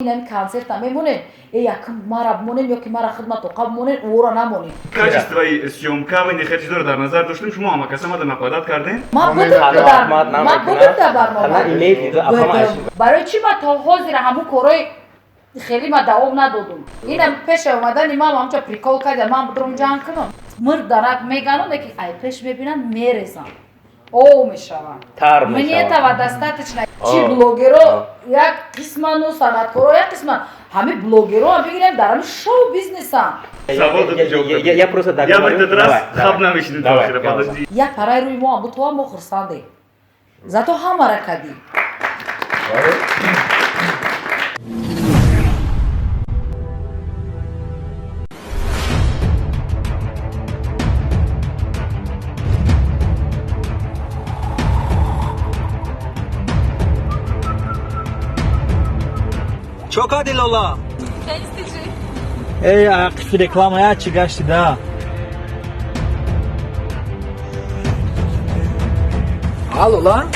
Инами консерта мемонем, э якм мара бимонем ё ки мара хидмат тоқа бимонем, ӯро намонем. Качествои съёмка ва хел чизоро дар назар доштем, шумо ҳамакаса мада нападат кардем. Ман будам, ман будам дар барнома. Барои чӣ ман то ҳозира ҳамун корҳои хеле ма давом надодум? Инам пеша омадани ман ҳамча прикол карда, ман будам ҷанг кунам. Мир дарак меганам, лекин ай пеш мебинам, мерезам. О мешавам. Тар Мне этого достаточно. Чи блогеро як қисману санъаткоро як қисман. Ҳами блогеро бигирем дар ҳами шоу бизнесан. Я просто Я в этот раз хаб намешинем до охира, подожди. Як параи рӯи мо буд, то мо хурсандем. Зато ҳамара кадӣ. Чо кардӣ, Лола? Эй, қисми реклама я чӣ гашти да? А, Лола?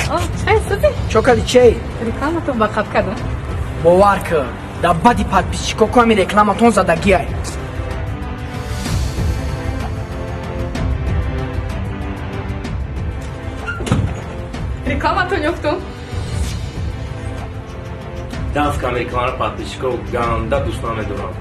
Чо кардӣ, чей? Рекламатон ба қаб кардам. Бовар кӣ, дар баъди подписчико ку ҳами рекламатон задагиай. Рекламатон ёфтум. Дафкам рекламаро подписчико ганда дӯст намедорам.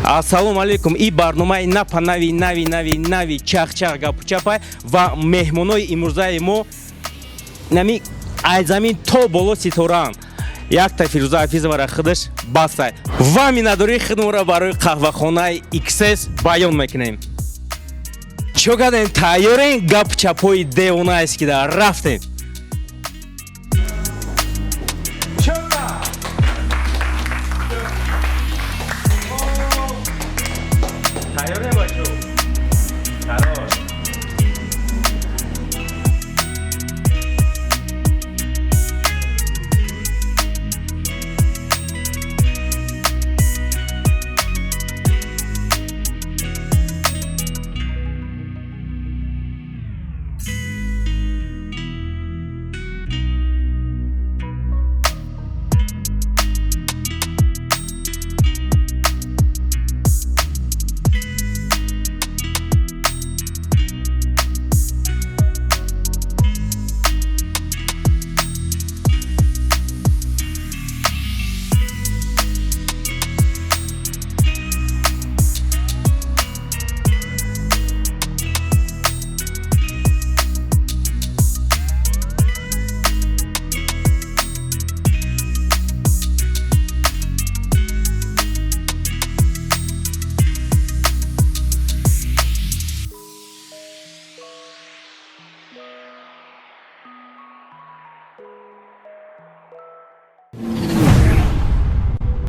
Ассалому алайкум. И барномаи напа нави нави нави нави чахчах гапучапай ва меҳмонои имрӯзаи мо нами аз замин то боло ситораанд. Якта Фирӯза Ҳафизовара худаш бастай ва миннатдории худмонро барои қаҳвахонаи XS баён мекунем. Чо кардем, тайёрем? Гапчапҳои девонааст ки да рафтем. Тайёрем, бачо? Хорош.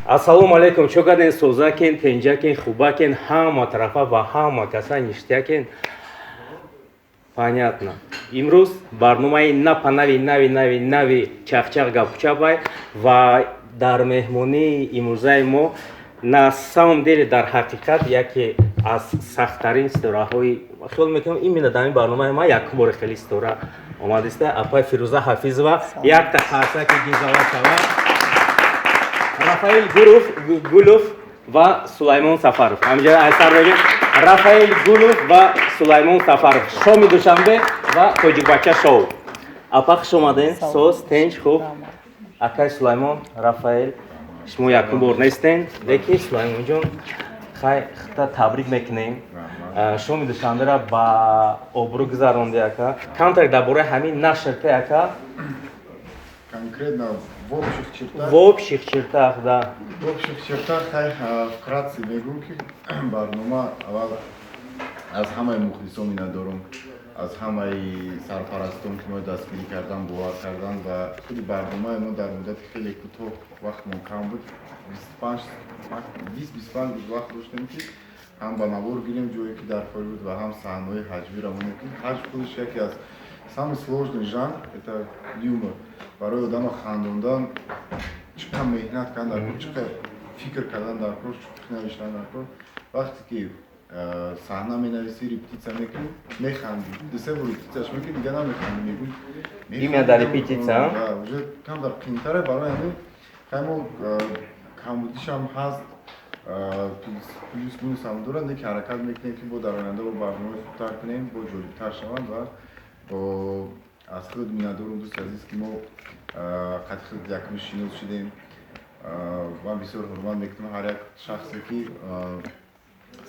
Ассалому алайкум. Чо кардем, созакен, тенҷакен, хубакен, ҳама тарафа ва ҳама каса ништякен. Понятно. Имрӯз барномаи напа нави нави нави нави чахчах гапучапай ва дар меҳмонии имрӯзаи мо на самом деле дар ҳақиқат яке аз сахттарин ситораҳои, хиёл мекунам, именно дар ин барномаи ма якум бори хеле ситора омадиста, апай Фирӯза Ҳафизова. Якта қарсаки гизава шава. Рафаэл Гуров, Гулов ва Сулаймон Сафаров. Ҳамҷа айсар мегем. Рафаэл Гулов ва Сулаймон Сафаров. Шоми душанбе ва Тоҷикбача шоу. Апа, хуш омаден. Соз, тенҷ, хуб. Акай Сулаймон, Рафаэл, шумо якум бор нестен, лекин Сулаймонҷон, хай хита табрик мекунем. Шоми душанбера ба обрӯ гузаронди, ака. Камтар дар бораи ҳамин нашр те, ака. Конкретно в общих чертах. В общих чертах, да. В общих чертах, хай, вкратце мегӯм, ки барнома аввал аз ҳамаи мухлисон миннатдорум, аз ҳамаи сарпарастон, ки мо дастгирӣ кардан, бовар кардан ва худи барномаи мо дар муддати хеле кӯтоҳ, вақтмон кам буд, 25 рӯз вақт доштем, ки Ҳам ба навор гирем ҷое, ки дар кор буд, ва ҳам саҳнаҳои ҳаҷвиро монем, ки ҳаҷв худаш яке аз самый сложный жанр, это юмор. Барои одама хандондан чӣ қадр меҳнат кардан дар кор, чӣ қадр фикр кардан дар кор, шӯхӣ навиштан дар кор. Вақте ки саҳна менависӣ, репетитсия мекунӣ, механдӣ, дусе бор репетитсияш мекунӣ, дига намехандӣ, мегӯй. Именно дар репетитсия? Уже камтар қиинтаре. Барои ҳамин хай мо камбудишам ҳаст, плюс минус ҳам дорад, не ки ҳаракат мекунем, ки бо дар оянда бо барномаи хубтар кунем, бо ҷолибтар шаванд. Ва бо аз худ миннатдорум, дӯсти азиз, ки мо қати худ якум шинос шудем. Ман бисёр ҳурмат мекунам ҳар як шахсе, ки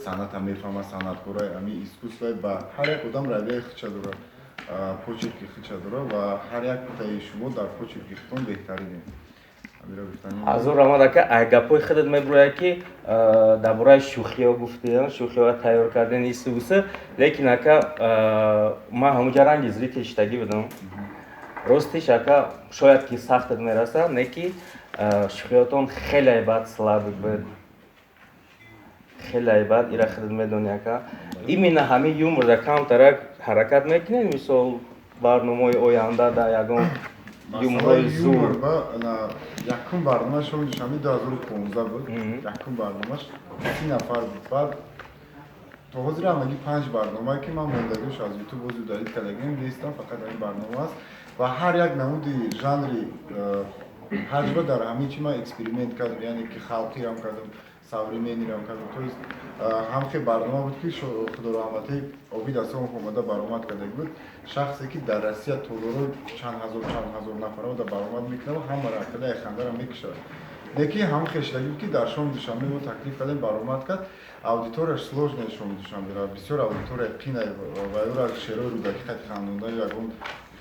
санъата мефаҳмад, санъаткора, ами искусство ба ҳар як одам равияи худша дорад, почерк и худша дорад, ва ҳар яктаи шумо дар почерк и худтон беҳтаринед. Ҳазор раҳмат, ака. Ай гапҳои худат мебурояд, ки дар бораи шӯхиҳо гуфтӣ, шӯхиҳоро тайёр карден, исуса. Лекин, ака, ман ҳамуҷа ранги зритель шидагӣ будам. Ростиш, ака, шояд ки сахтат мерасад, не ки шӯхиҳотон хеле бад слабый буд, хеле бад. Ира худат медонӣ, ака. Именно ҳамин юморда камтарак ҳаракат мекунед, мисол, барномаҳои оянда дар ягон юморҳои зур? Якум барномааш шоми душанбе 2015 буд. Якум барномаш 30 нафар буд. Баъд то ҳозир ҳамагӣ панҷ барномае, ки ман мондагиш аз Ютуб боз удалить кардагим, нестам, фақат ҳамин барнома аст. Ва ҳар як намуди жанри ҳаҷва дар ҳамин чи ман эксперимент кардам, яъне ки халқирам кардам, современный рам кардам. То есть ҳамхе барнома буд, ки худораҳматӣ Обид Асомов омада баромад карда буд, шахсе, ки дар Россия толоро чанд ҳазор, чанд ҳазор нафарро да баромад мекунад ва ҳамаро акадаи хандара мекушад. Лекин ҳам хештагӣ буд, ки дар шоми душанбе мо таклиф кардем, баромад кард. Аудиторияш сложная, шоми душанбера бисёр аудитория қина ва ӯра шерои Рӯдакӣ қати хандонда ё ягон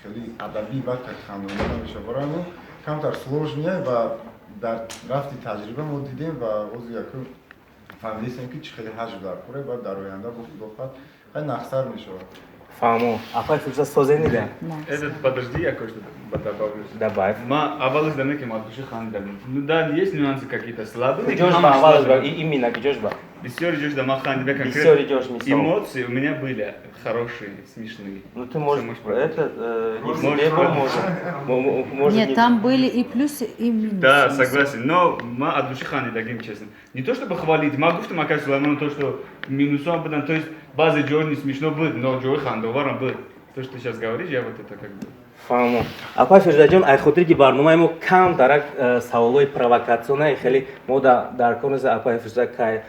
хеле адабӣ бад қати хандонда намешавад. Барои ҳамин камтар сложный я, ва дар рафти таҷриба мо дидем ва ози яку фаҳмидастем, ки чӣ хеле ҳаҷв дар кора, ва дар оянда бо худо хоҳад, хеле нақсар мешавад. Фаҳмо. Апай Фирӯза, созенида? Этот, подожди, я кое-что добавлю. Добавь. Ма аввалаш даме, ки от души хандидам. Ну да, есть нюансы какие-то слабые. Куҷош ба аввалаш ба, именно куҷош ба? Бисёри ҷош да ма хандида конкретно. Бисёри ҷош, мисол. Эмоции у меня были хорошие, смешные. Ну ты можешь, это, не в себе может. Нет, там были и плюсы, и минусы. Да, согласен. Но ма от души хандидагим, честно. Не то чтобы хвалить, ма гуфтам, ака Сулайману, то, что минусом будан, то есть баъзе ҷой не смешно был, но ҷои хандоварам был. То, что ты сейчас говоришь, я вот это как бы. Фаҳмо. Апай Фирӯзаҷон, ай хотире ки барномаи мо камтарак саволҳои провокатсионае, хеле мо дар кор нест. Апай Фирӯза, кай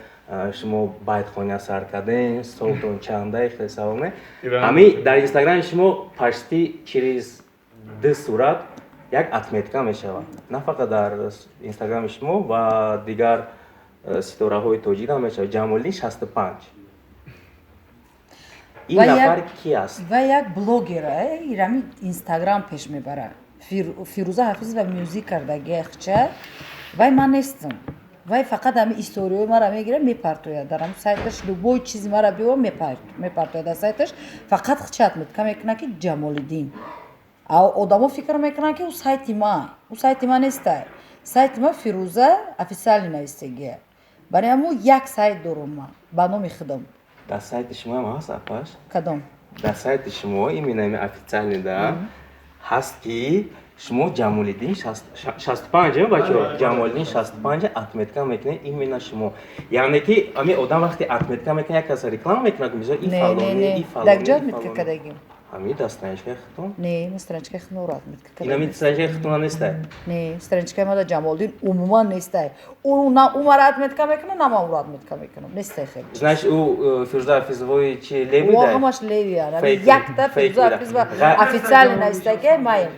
шумо байтхоня сар кардем, солтон чанда, хеле савол не. Ҳами дар Инстаграми шумо почти через ду сурат як отметка мешавад. На фақат дар Инстаграми шумо ва дигар ситораҳои тоҷик ҳам мешавад. Ҷамолиддин 65, ин нафар ки аст? Ва як блогера, ирами Инстаграм пеш мебарад. Фирӯза Ҳафизова мюзик кардагиахча. Вай ман нестам. Вай фақат ҳами историҳои мара мегирад, мепартояд дар ҳамн сайташ. Любой чизи мара биёва, мепартояд дар сайташ. Фақат хча отметка мекунад, ки Ҷамолиддин. Одамо фикр мекунанд, ки ӯ сайти ман. Ӯ сайти ман нестай. Сайти ман Фирӯза официально навистагия. Барои ҳамун як сайт дорум ман ба номи худам. Дар сайти шумо ҳам ҳаст, апаш? Кадом? Дар сайти шумо, именно ими официальный да ҳаст, ки шумо Ҷамолиддин 65, бачаҳо, Ҷамолиддин 65 отметка мекунед, именно шумо. Яъне ки ами одам вақте отметка мекунад, як каса реклама мекунад, мисол, и фалони, и фалони. Дар ҷо отметка кардагим? Ҳами дар страничка и худтон. Не, ма страничка и худро отметка кардам. Инами страничка и худтона нестай? Не, страничка и мада Ҷамолиддин умуман нестай. Ӯ на ӯ мара отметка мекунад, на ман ӯро отметка мекунам. Нестай хеле. Значит, ӯ Фирӯза Ҳафизовои чи левый? О, ҳамаш левый ян. Якта Фирӯза Ҳафизова официально навистагия маем.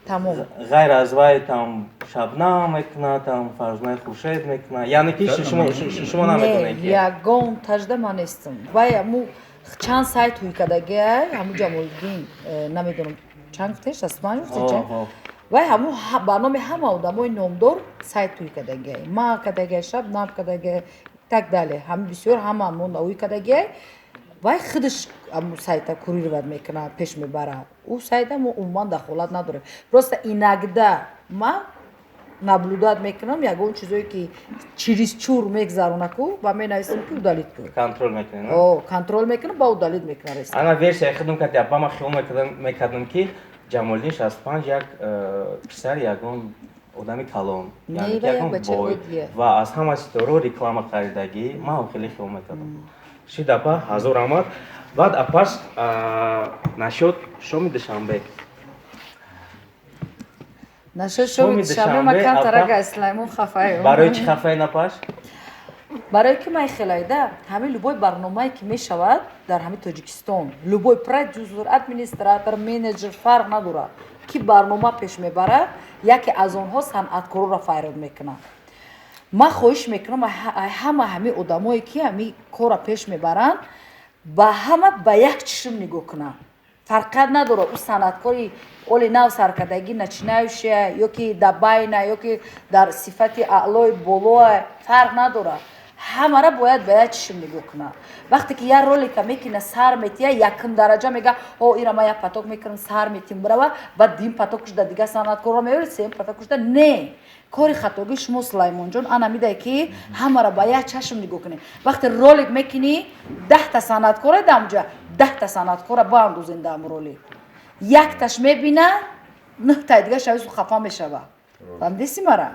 Тамом. Ғайр аз вай там Шабнам мекунад, там Фарзонаи Хуршед мекунад. Яъне ки шумо наметонед? Не, ягон тажда ман нестам. Вай ҳаму чанд сайт ҳуй кардагиай, ҳаму Ҷамолиддин, намедонам чанд гуфте, 65 гуфте, чанд? Вай ҳаму ба номи ҳама одамои номдор сайт ҳуй кардагиай. Ма кардагиай, Шабнам кардагиай, так далее. Ҳами бисёр ҳама ҳамон ҳуй кардагиай. Вай худаш ҳаму сайта курировать мекунад, пеш мебарад. Ӯ сайта мо умуман дахолат надорем. Просто иногда ман Наблюдать мекунам, ягон чизое ки чересчур мегзаронаку, ба менависам, ки удалить кун. Контроль мекунед? О, контроль мекунам, ба удалить мекунам. Ана версияи худам кати, апа, ман хиёл мекардам, ки Ҷамолиддин 65 як писари ягон одами калон, ягон бой ва аз ҳама ситоро реклама харидагӣ. Ман хеле хиёл мекардам. Шид, апа, ҳазор раҳмат. Баъд, апаш, насчёт шоми Душанбе. Насчёт шоми Душанбе ма камтарак аз Сулаймон хафаем. Барои чӣ хафаен, апаш? Барое ки ман хелайда, ҳамин любой барномае ки мешавад дар ҳамин Тоҷикистон, любой продюсер, администратор, менеҷер, фарқ надорад, ки барнома пеш мебарад, яке аз онҳо санъаткорора файрод мекунад. Ман хоҳиш мекунам, ҳама ҳамин одамое ки ҳамин корра пеш мебаранд, ба ҳама ба як чишм нигоҳ кунанд. Фарқият надорад, ӯ санъаткори оли нав саркардагӣ, начинающая, ё ки дабайна, ё ки дар сифати аълои болоа, фарқ надорад, ҳамара бояд ба як чишм нигоҳ кунад. Вақте ки як ролика мекина, сар метия, якум дараҷа мега: «О, ира ман як поток мекунам, сар метим, бирава». Баъд дим поток шуда, дигар санъаткорро меёред, сеюм поток шуда. Не, кори хатогии шумо, Сулаймонҷон, ана мидае, ки ҳамара ба як чашм нигоҳ кунед. Вақте ролик мекунӣ, 10-та санъаткора дамҷа, 10-та санъаткора баандозен дар ролик, якташ мебина, нӯҳтаи дига шавису хафа мешава. Фаҳмидеси мара?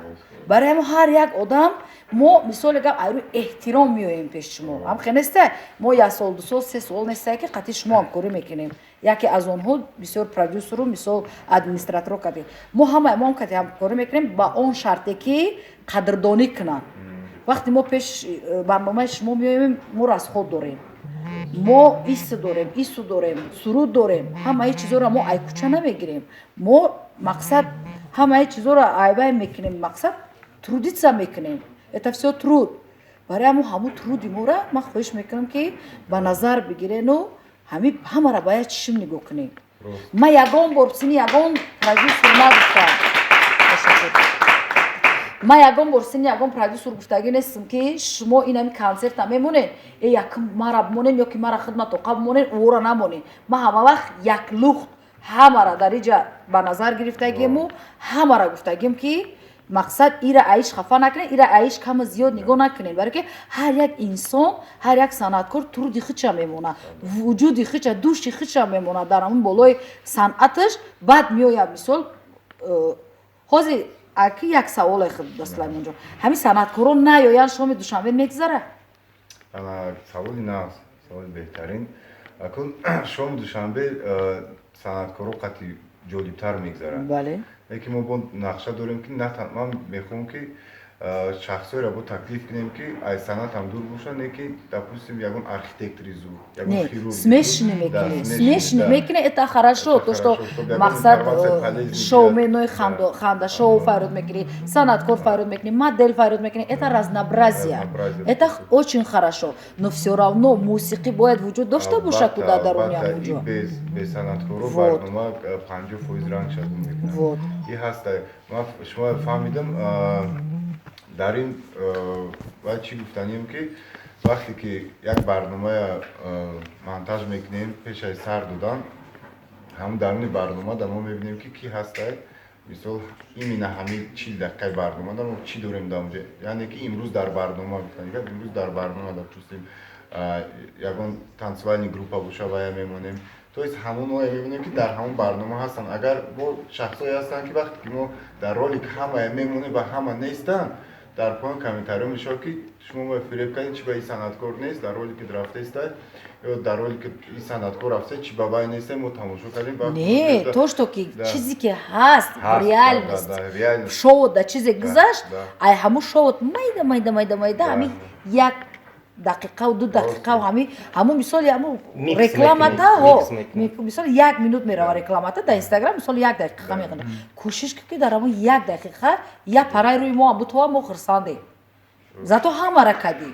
Барои ҳамо ҳар як одам мо, мисоли гап, айрӯи эҳтиром меоем пеши шумо. Ҳам хе неста, мо як сол, 2 сол, 3 сол нестае, ки қатъи шумо ҳамкорӣ мекунем. Яке аз онҳо бисёр продюсеру, мисол, администраторо кардем. Мо ҳамаи мо кати ҳамкорӣ мекунем ба он шарте, ки қадрдонӣ кунанд. Вақте мо пеш барномаи шумо меоем, мо расход дорем, мо ису дорем, ису дорем, суруд дорем. Ҳамаи чизоро мо ай кӯча намегирем. Мо, мақсад, ҳамаи чизоро айвай мекунем, мақсад, трудиться мекунем. Это все труд. Барои ҳамо ҳамун труди мора ман хоҳиш мекунам, ки ба назар бигирену ҳами ҳамара ба як чишм нигоҳ кунем. Ман ягон бор сини ягон продюсер нагуфтам, ман ягон бор сини ягон продюсер гуфтагӣ нестам, ки шумо инами консерта мемонед, э, якм мара бимонед ё ки мара хидмат тоқа бимонед, ӯро намонед. Ман ҳама вақт як лухт ҳамара дар иҷа ба назар гирифтагиму ҳамара гуфтагим, ки мақсад, ира аиш хафа накунед, ира аиш каму зиёд нигоҳ накунед, барое ки ҳар як инсон, ҳар як санъаткор труди худша мемонад, вуҷуди худша, души худша мемонад дар ҳамун болои санъаташ. Баъд меояд, мисол, ҳозир аки як саволе худ, Сулаймонҷон: ҳамин санъаткорон наёянд, шоми Душанбе мегзара? Саволи нағз, саволи беҳтарин. Акун шоми Душанбе санъаткоро қатъи ҷолибтар мегзарад. Лекин мо бо нақша дорем, ки ман мехоҳам, ки шахсҳоеро бо таклиф кунем, ки аз санъатам дур бошанд, не ки, допустим, ягон архитектори зур, ягон хирург. Смешанный мекунӣ, смешанный мекунӣ, это хорошо, то что, мақсад, шоуменои ханда шоу файрод мекунӣ, санъаткор файрод мекунӣ, модель файрод мекунӣ, это разнообразие, это очень хорошо, но все равно мусиқӣ бояд вуҷуд дошта бошад ку дар даруни ҳамунҷо. Бе санъаткоро барнома 50% ранг шад мекунад. Вот. И ҳаста, ман шумо фаҳмидам. Дар ин ва чӣ гуфтанем, ки вақте ки як барномая монтаж мекунем, пеш аз сар додан, ҳамун даруни барнома да мо мебинем, ки кӣ ҳастай. Мисол, именно ҳамин 40 дақиқаи барнома да мо чӣ дорем дар онҷо, яъне ки имрӯз дар барнома, гуфтани гап, имрӯз дар барнома, допустим, ягон танцевальный группа боша, вая мемонем, то есть ҳамоное мебинем, ки дар ҳамон барнома ҳастанд. Агар бо шахсое ҳастанд, ки вақте ки мо дар ролик ҳамая мемонем ва ҳама нестанд, дар поён комментариҳо мешавад, ки шумо мо фиреб кардем, чи ба ин санъаткор нест, дар ролики рафтеста, ё дар ролики ин санъаткор рафта, чи ба вай несте, мо тамошо кардем. Не, то что ки чизе ки ҳаст, реальность шоу да чизе гузашт, ай ҳамун шоу майда майда майда майда, ҳамин як дақиқау 2 дақиқау, ҳами ҳамун, мисоли, ҳамун рекламата, мисол, як минут мерава рекламата дар Инстаграм, мисол, як дақиқа меғина. Кӯшиш ки дар ҳамун як дақиқа як параи рӯи мо бутова, мо хурсандем, зато ҳамара кадӣ.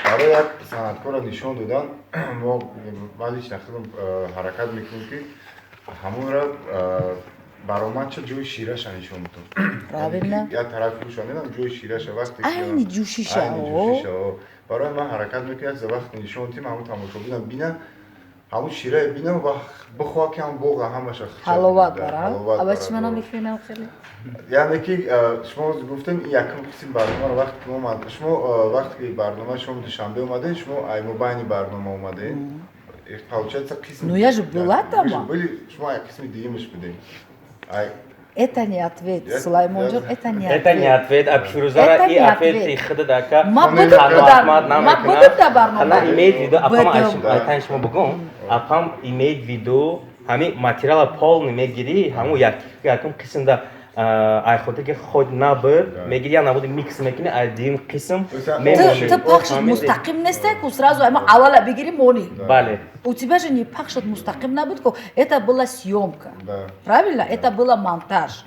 Барои як санъаткорро нишон додан, мо, ман лично худам ҳаракат мекунем, ки ҳамонро баромадча ҷои шираша нишон бидам. Правильно. Як тарафи ӯша недам, ҷои шираша вақте айни ҷӯшиша. Айни ҷӯшиша. Барои ман ҳаракат мекунам, як вақте нишон дим, ҳамон тамошобинам бина. Ҳамун шираи бинам ва бихоҳ, ки ҳам боға ҳамаша. Ҳаловат бара. Аба, чи мана мекунам хеле. Яъне ки шумо гуфтем, ин якум қисми барномаро вақте ки омад шумо, вақте ки барнома шумо Душанбе омадем, шумо ай мобайни барнома омадем, получается, қисм. Ну, я же была там. Были, шумо ай қисми дуюмаш будем. Это не ответ, Сулаймонҷон, это не ответ. Это не ответ, а Фирӯзара и ответ и худадака. Ма будум дар барнома. Она имеет в виду, апам, айтан шумо бугум, апам имеет в виду, ҳами материала полный мегирӣ, ҳамун якум қисмда ай хотир ки хоть набир мегирӣ, я набуди микс мекунӣ, ай дуюм қисм. Ту пахшат мустақим несте ку, сразу ама аввала бигирӣ, мони. Бале. У тебя же не пахшат мустақим набуд ку, это была съемка, правильно? Это было монтаж,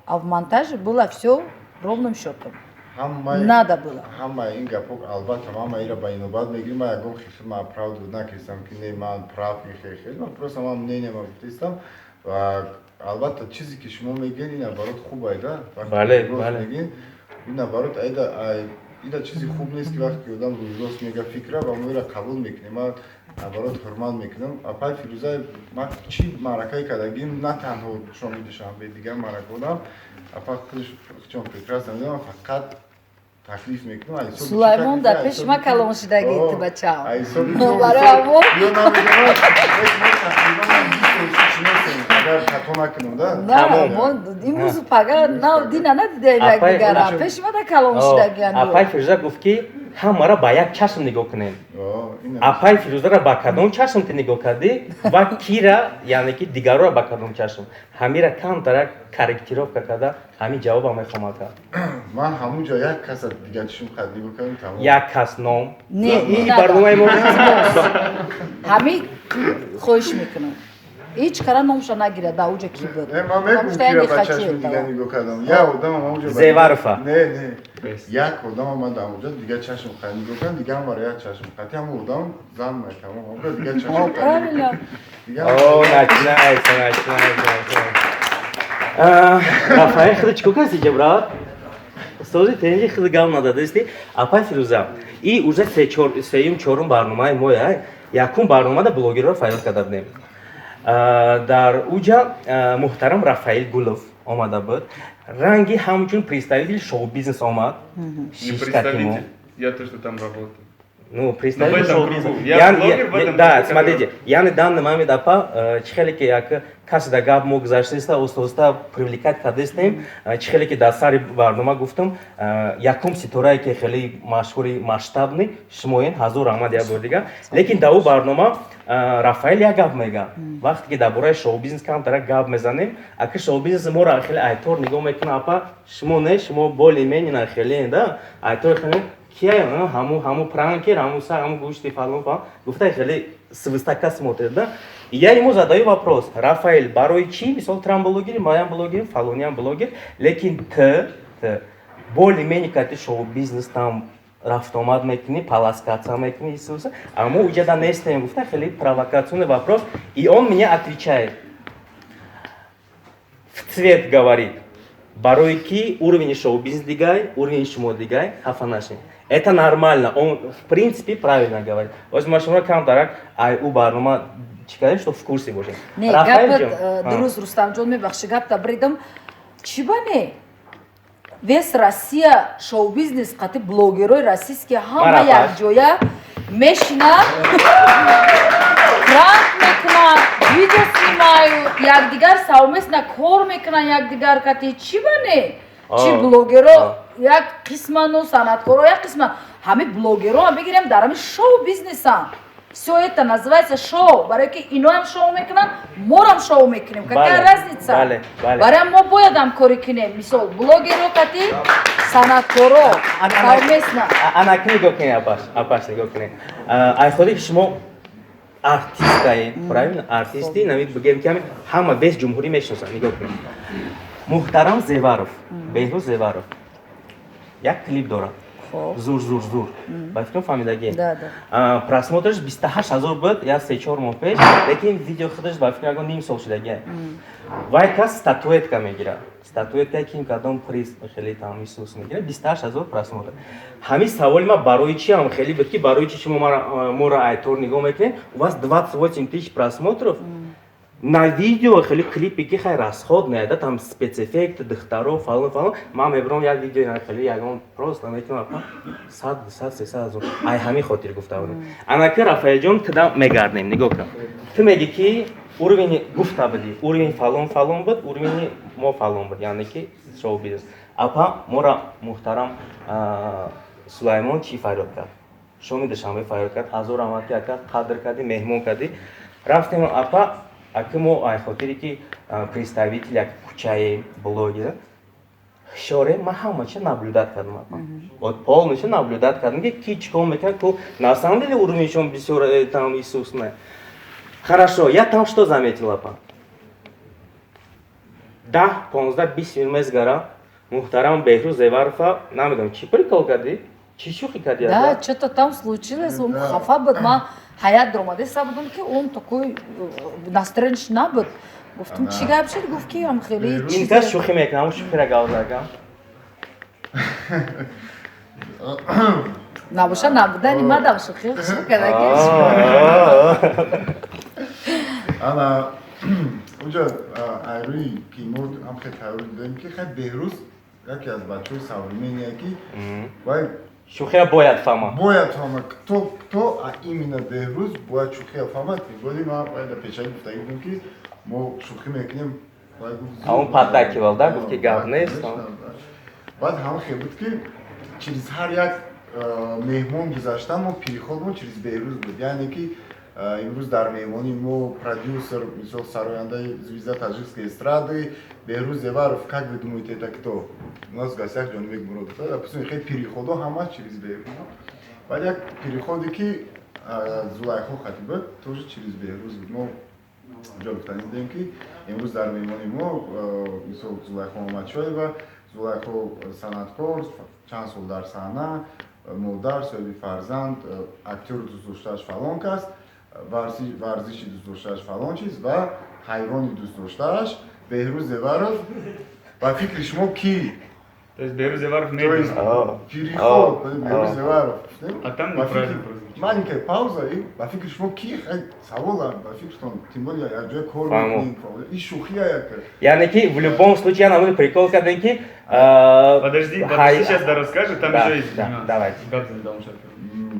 а в монтаже было все ровным счетом надо было. Ҳама ин гапҳо, албатта, ҳама ира ба инобат мегирим. Ман ягон хел ман правду накистам, ки не, ман прав, хел ман просто ман мнение ма гуфтистам. Ва албатта, чизе ки шумо мегӯед, ин наоборот хуб айда. Бале. Мегӯед, ин наоборот айда, ина чизи хуб нест, ки вақте ки одам рӯзрост мега фикра ва мо ира қабул мекунем. Ман наоборот ҳурмат мекунам апай Фирӯза. Ман чӣ маъракае кардагим, на танҳо шоми Душанбе, дигар маъракаодам, апа худаш чон прекрасно медонам, фақат таклиф мекунам. Сулаймон дар пеши ма калон шидаги, ту бачаам. Барои ҳамо агар хато накунам да. Имрӯзу пага нав дина надидаем якдигара, пеши ма да калон шидагиан. Апай Фирӯза гуфт, ки ҳамаро ба як чашм нигоҳ кунем. Апай Фирӯзаро ба кадом чашм ту нигоҳ кардӣ ва кира, яъне ки дигарро ба кадом чашм, ҳамира камтарак корректировка карда, ҳамин ҷавобам мехоҳам кард. Ман ҳамун ҷо як каса дигар чишм қад нигоҳ кардам, тамом. Як кас ном. Не. Барномаи мо. Ҳамин хоҳиш мекунам, ҳеҷ кара номша нагирад, дар уҷа ки буд. Ман мегӯм, кира ба чашми дигар нигоҳ кардам. Як одамам ҳамунҷо. Зеварова. Не, не, як одамам ман дар ҳамунҷо дигар чашм қад нигоҳ кардам, дигар ҳамаро як чашм қад. Ҳамун одам зан тамом, дигар чашм. Правильно. О, начинается, начинается. Рафаэл, худ чӣ кор кардӣ, брат? Сози тенҷи худ гап нададасти. Апай Фирӯза, и уже сеюм, чорум барномаи моя. Якум барномада блогерро фаъол карда будем. Дар уҷа муҳтарам Рафаил Гулов омада буд, ранги ҳамчун представитель шоу-бизнес омад. Я то, что там работаю. Ну, представитель шоу-бизнес. Да, смотрите, я на данный момент, апа, чӣ хеле ки як касе да гап мо гузаштаиста, оста оста привлекать кардастем, чӣ хеле ки дар сари барнома гуфтам, якум ситорае ки хеле машҳури масштабный шумоен, ҳазор раҳмат як бор дигар. Лекин дар ӯ барнома Рафаэл як гап мега. Вақте ки дар бораи шоу-бизнес камтара гап мезанем, ака, шоу-бизнес моро хеле айтор нигоҳ мекунад, апа, шумо не, шумо более-менее хеле да айтор хеле кия, ҳаму пранкер, ҳаму сар, ҳаму гӯшти фалон фалон гуфта, хеле свысока смотрит, да. И я ему задаю вопрос: Рафаэль, барои чӣ, мисол, трам блогери, маям блогер, фалониям блогер, лекин ты более-менее кати шоу-бизнес там рафтомад мекунӣ, полоскаться мекунӣ, Исуса, а мо уҷада нестем, гуфта, хеле провокационный вопрос. И он мне отвечает, в цвет говорит: барои ки уровень шоу-бизнес дигай, уровень шумо дигай, хафа нашин. Это нормально, он в принципе правильно говорит. Оз ма шумо камтарак ай ӯ барнома чӣ кардем, что в курсе бошем. Не, гапат дуруст, Рустамҷон, мебахши, гапта бридам. Чӣ ба не? Весь Россия шоу-бизнес қати блогерои российский ҳама якҷоя мешинанд, пранк мекунанд, видео снимают, якдигар совместно кор мекунанд, якдигар кати. Чӣ ба не? Чӣ блогеро як қисману санъаткоро як қисман, ҳами блогеро бигирем, дар ҳами шоу бизнесан. Все это называется шоу, барое ки иноам шоу мекунанд, морам шоу мекунем, какая разница? Барои мо бояд ҳамкорӣ кунем, мисол, блогеро кати санъаткоро совместно. Анаки нигоҳ кунед, апаш, апаш, нигоҳ кунед, ай ходе ки шумо артистае, правильно? Артисти нами бигем, ки ҳама весь ҷумҳурӣ мешиносанд. Нигоҳ кунед, муҳтарам Зеваров, Беҳрӯз Зеваров як клип дорад. Зур, зур, зур. Ба фикрам, фаҳмидагӣ. Да, да. Просмотр ш 28 000 буд я 3-4 моҳ пеш, лекин видео худаш, ба фикрам, ягон ним сол шудагӣ. Вай кас статуэтка мегирад, статуэтка ким кадом приз хеле там Исус мегирад, 28 000 просмотр. Ҳамин саволи ма барои чи ҳам хеле буд, ки барои чи шумо моро айтор нигоҳ мекунед, у вас 28 тысяч просмотров на видео, хеле клипе ки хай расход неда, там спецэффект, духтаро, фалон, фалон. Ман мебирам, як видео хеле ягон просто мекунам, 100, 200, 300 ҳазор. Ай ҳамин хотир гуфта будем. Анаки, Рафаэлҷон, туда мегардем. Нигоҳ кун, ту меги ки уровень гуфта будӣ, уровень фалон, фалон буд, уровень мо фалон буд, яъне ки шоу бизнес. Апа, мора муҳтарам Сулаймон чӣ фарёд кард? Шоми душанбе фарёд кард. Ҳазор раҳмат, ки ака қадр кардӣ, меҳмон кардӣ, рафтем. Апа, аки мо ай хотире ки представитель як кӯчаи блогер шоре, ман ҳама чиз наблюдать кардам, апа, вот полностью наблюдать кардам, ки ки чӣ кор мекунад, ку на самом деле уровень шон бисёр там искусный. Хорошо, я там что заметил, апа? 10, 15, 20 минут мезгара, муҳтарам Беҳрӯз Зеварова, намедонам, чӣ прикол кардӣ, чӣ шӯхӣ кардӣ? Да, что-то там случилось, он хафа буд, ман ҳаят даромадеса будам, ки он такой настроение ш набуд. Гуфтам, чӣ гап шуд? Гуфт, ки ам хеле Ин кас шӯхӣ мекунам, ҳамун шӯхиро гап задам. Набоша, набудани мадам шӯхӣ шӯхӣ кардаги. Ана унҷа айрӯи ки мо ҳам хел тайёр дидем, ки хай Беҳрӯз яке аз бачаҳои современный е, ки вай шӯхиро бояд фаҳмад. Бояд фаҳмад, кто кто, а именно Беҳрӯз бояд шӯхиро фаҳмад. Боли ман вай дар пешаи гуфтагӣ будем, ки мо шӯхӣ мекунем, вай гуфт. А он поддакивал, да, гуфт, ки гап нест. Баъд ҳама хел буд, ки через ҳар як меҳмон гузаштан, мо переход мон через Беҳрӯз буд, яъне ки имрӯз дар меҳмонии мо продюсер, мисол, сарояндаи звезда таджикской эстрады Беҳрӯз Зеваров. Как вы думаете, это кто у нас в гостях? Ҷонибек Муродов. Допустим, хел переход о ҳама через Беҳрӯз. Баъд як переход е ки Зулайхо хати буд, тоже через Беҳрӯз буд. Мо ҷо гуфтанӣ будем, ки имрӯз дар меҳмони мо, мисол, Зулайхо Мамадшоева. Зулайхо санъаткор, чанд сол дар саҳна, модар, соҳиби фарзанд, актёри дӯстдоштааш фалон кас, варзиши дӯстдоштааш фалон чиз ва ҳайвони дӯстдоштааш Беҳрӯз Зеваров. Ба фикри шумо, кӣ? То есть Беҳрӯз Зеваров. То есть переход Беҳрӯз Зеваров. А там неправильно прозвучало. Маленькая пауза, и ба фикри шумо ки? Савола, ба фикртон, тем более як ҷоя кор мекунем, и шӯхия як. Яъне ки в любом случае я намуди прикол кардем, ки Подожди, подожди, сейчас да расскажет, там еще есть. Давайте.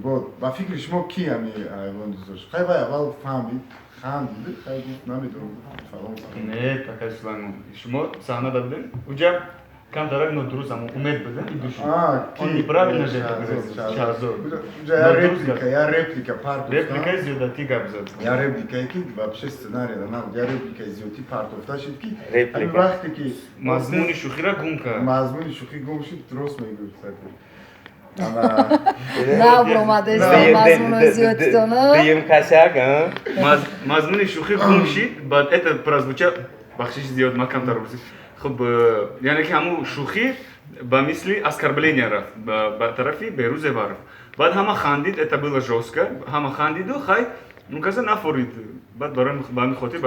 Вот, ба фикри шумо, ки ҳами ҳайвон дӯст дошт? Хай, вай аввал фаҳмид, хандид, хай, гуфт, намедонам, фалон. Не, такая, Сулаймон, шумо саҳна будем, уҷа камтарак нодуруст, амо умед буда и души. Он неправильно же это говорит. Шаҳзод. Я реплика, я реплика партофта. Репликаи зиёдатӣ гап зад. Я репликае ки вообще сценария набуд, я репликаи зиёдатӣ партофта шуд, ки реплика вақте ки мазмуни шӯхиро гум кард. Мазмуни шӯхӣ гум шуд, дуруст мегӯ, кстати. Набромадест мазмуни зиёдатона. Дуюм касяк. Мазмуни шӯхӣ гум шид, баъд это прозвучало. Бахшиши зиёд, ман камтар русӣ. Хуб, яъне ки ҳамун шӯхӣ ба мисли оскорбление рафт ба тарафи Беҳрӯз Зеваров. Баъд ҳама хандид, это было жёстко, ҳама хандиду хай, ну каса нафорид. Баъд барои ба ҳамин хотир.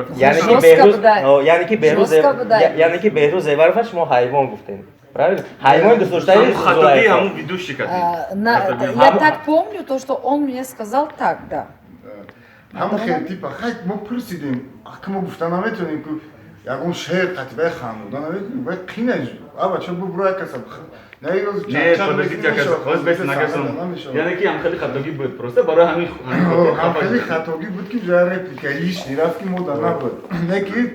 Яъне ки Беҳрӯз Зеварова шумо ҳайвон гуфтем, правильно? Ҳайвони дӯстдоштаи. Хатогии ҳамун ведущий кардем. Я так помню то, что он мне сказал так, да. Ҳамун хел типа хай мо пурсидем, ака мо гуфта наметавонем, ку ягон шеър қатибаи хандода наметавонем, вай қинаш аба чо бубро як каса. Не, подождите, ака, хоз бес накасам. Яъне ки ҳам хеле хатогӣ буд, просто барои ҳамин. Ҳам хеле хатогӣ буд, ки ҷоя реплика лишний рафт, ки мода набуд. Не ки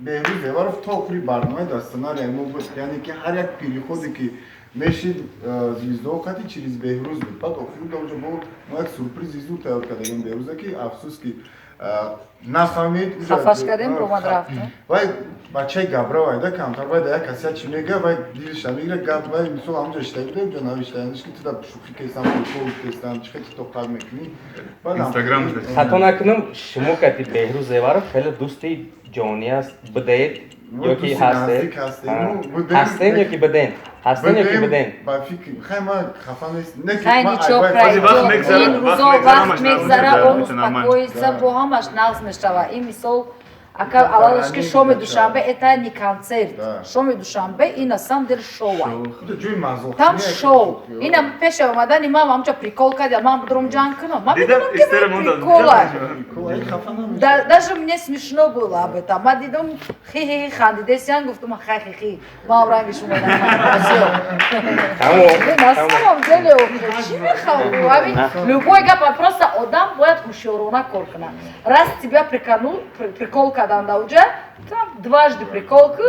Беҳрӯз Зеваров то охири барномаи дар сценария мо буд, яъне ки ҳар як переход е ки мешид звезда о қати, через Беҳрӯз буд. Баъд охири даоҷо бо мо як сюрпризи зуд тайёр кардагем Беҳрӯза, ки афсӯс, ки нафаҳмид. Хафаш кардем, ромад рафт. Вай бачаи габра, вайда камтар, вай да як касе чи мега, вай дилша мегира гап. Вай, мисол, ҳамҷо иштаги будем, ҷо навиштаяниш, ки ту да шӯхӣ кестам, прикол кестам, чи хел тоқат мекунӣ. Инстаграм. Хато накунам, шумо кати Беҳрӯз Зеваров хеле дӯсти ҷонӣ аст будаед. Ё ки ҳастед? Ҳастем ё ки будем? Ҳастем ё ки будем? Ба фикр, хай, ман хафа нест. Хай, ничего, пройдет. Ин рӯзо вақт мегзара, он успокоится, бо ҳамаш нағз мешава. Ин мисол, ака, аввалаш ки шоми душанбе это не концерт. Шоми душанбе ин на самом деле шоу. Там шоу. Ина пеши омадани ман ҳамча прикол кардям, ман будурум ҷанг кунам. Ман медонам, ки прикола. Даже мне смешно было об этом. Ман дидам, хи-хи хандидесян, гуфтам: хай, хи-хи. Ман ранги шумо. На самом деле, чӣ мехоҳам? Любой гап, просто одам бояд ҳушёрона кор кунад. Раз тебя приканул, прикол кардан уҷа, там дважды прикол ку,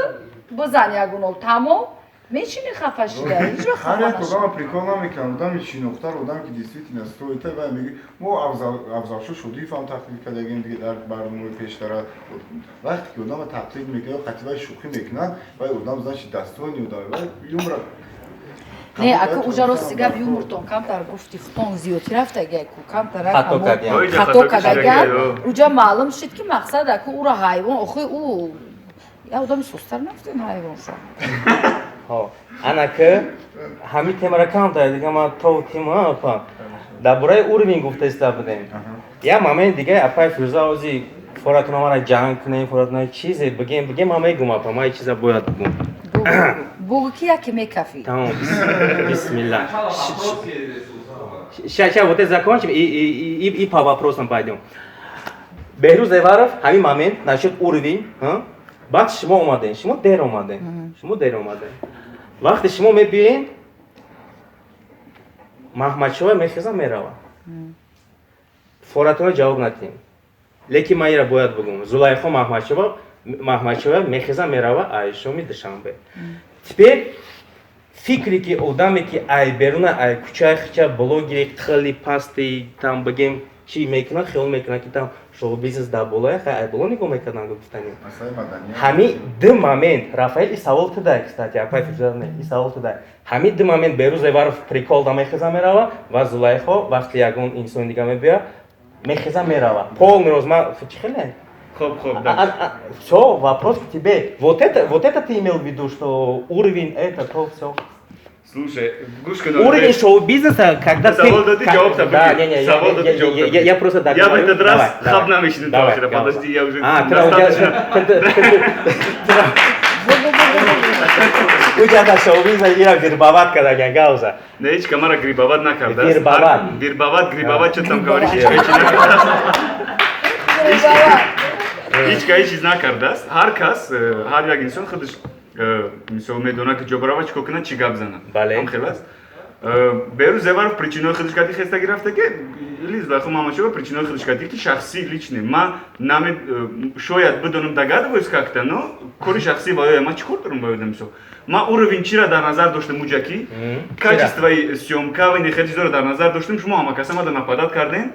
бизан ягунол, тамом, мечини хафа шуда. Ҳеҷ вақт. Ҳар як одама прикол намекунад. Одами шинохтар, одаме ки действительно стоит, ва меги мо Афзалшо Шодиевам тақлид кардагим дига дар барномаи пештара. Вақте ки одама тақлид мекунад ё қатибаи шӯхӣ мекунад, вай одам, значит, достойный одам, вай юмора. Не, ака, уҷа рости гап, юмортон камтар, гуфти хутон, зиёдтӣ рафтага ку, камтар хато кардаган. Уҷа маълум шуд, ки мақсад, аку, ура ҳайвон, охи, ӯ я одами сустар нафтен, ҳайвон шо. Ана ки ҳамин темара камтар дига ма то тема, апа, дар бораи уровень гуфта иста будем. Як момент дига, апай Фирӯза, ози форатона мара ҷанг кунем, форатона чизе бигем, ман мегум, апа, ман чиза бояд бигум. Бугу, ки яке мекафӣ. Тамом, бисмилла. Сейчас, сейчас вот это закончим и по вопросам пойдем. Беҳрӯз Зеваров, ҳамин момент насчет уровень, баъд шумо омадем, шумо дер омадем, шумо дер омадем. Вақте шумо мебиен, Маҳмадшоҳ мехеза, мерава. Форатона ҷавоб надиҳем. Лекин ман ира бояд бигӯм. Зулайхо Маҳмадшоева, Маҳмадшоева мехеза, мерава ай шоми душанбе. Теперь фикре ки одаме ки ай беруна, ай кӯчаи хича, блогери қили пасти, там бигем, чӣ мекунад, хиёл мекунад, ки там шоу-бизнес дар болоя, хай, ай боло нигоҳ мекардан, гуфтанем. Ҳами ду момент, Рафаэл, и савол тудай, кстати, апай Фирӯза, и савол тудай. Ҳами ду момент, Берӯз Зеваров прикол да мехеза, мерава, ва Зулайхо вақте ягон инсони дига мебиёяд, мехеза, мерава. Полный рост ма чӣ хеле? Хоп, хоп, да. Все, вопрос к тебе. Вот это ты имел в виду, что уровень это, то, все. Слушай, гӯш кун. Уровень шоу-бизнеса, когда ты... Савол додӣ, ҷавоб. Да, не, не, я просто Я в этот раз хаб намешину. Подожди, я уже А, достаточно. У тебя да шоу-бизнес ира вербовать кардаган гауза. Не, ҳеҷ камара грибовать накардааст. Вербовать. Вербовать, грибовать, что там говоришь, ҳеҷ ҳеҷ ка ҳеҷ чиз накардааст. Ҳар кас, ҳар як инсон худаш мисол медонад, ки ҷо барава, чӣ кор кунад, чӣ гап занад. Бале. Ҳам хел аст. Берӯз Зеваров причинои худаш кати хестагӣ рафта, ки или Зулайхо Маҳмадшоева причинои худаш кати, ки шахсӣ, личный. Ман наме, шояд бидонам, догадываюсь как-то, но кори шахсӣ ва ё ман чӣ кор дорам ба ёдам? Мисол, ман уровень чира дар назар доштам уҷа, ки качествои съёмка ва ин хел чизоро дар назар доштем. Шумо ҳамакаса мада нападать кардем.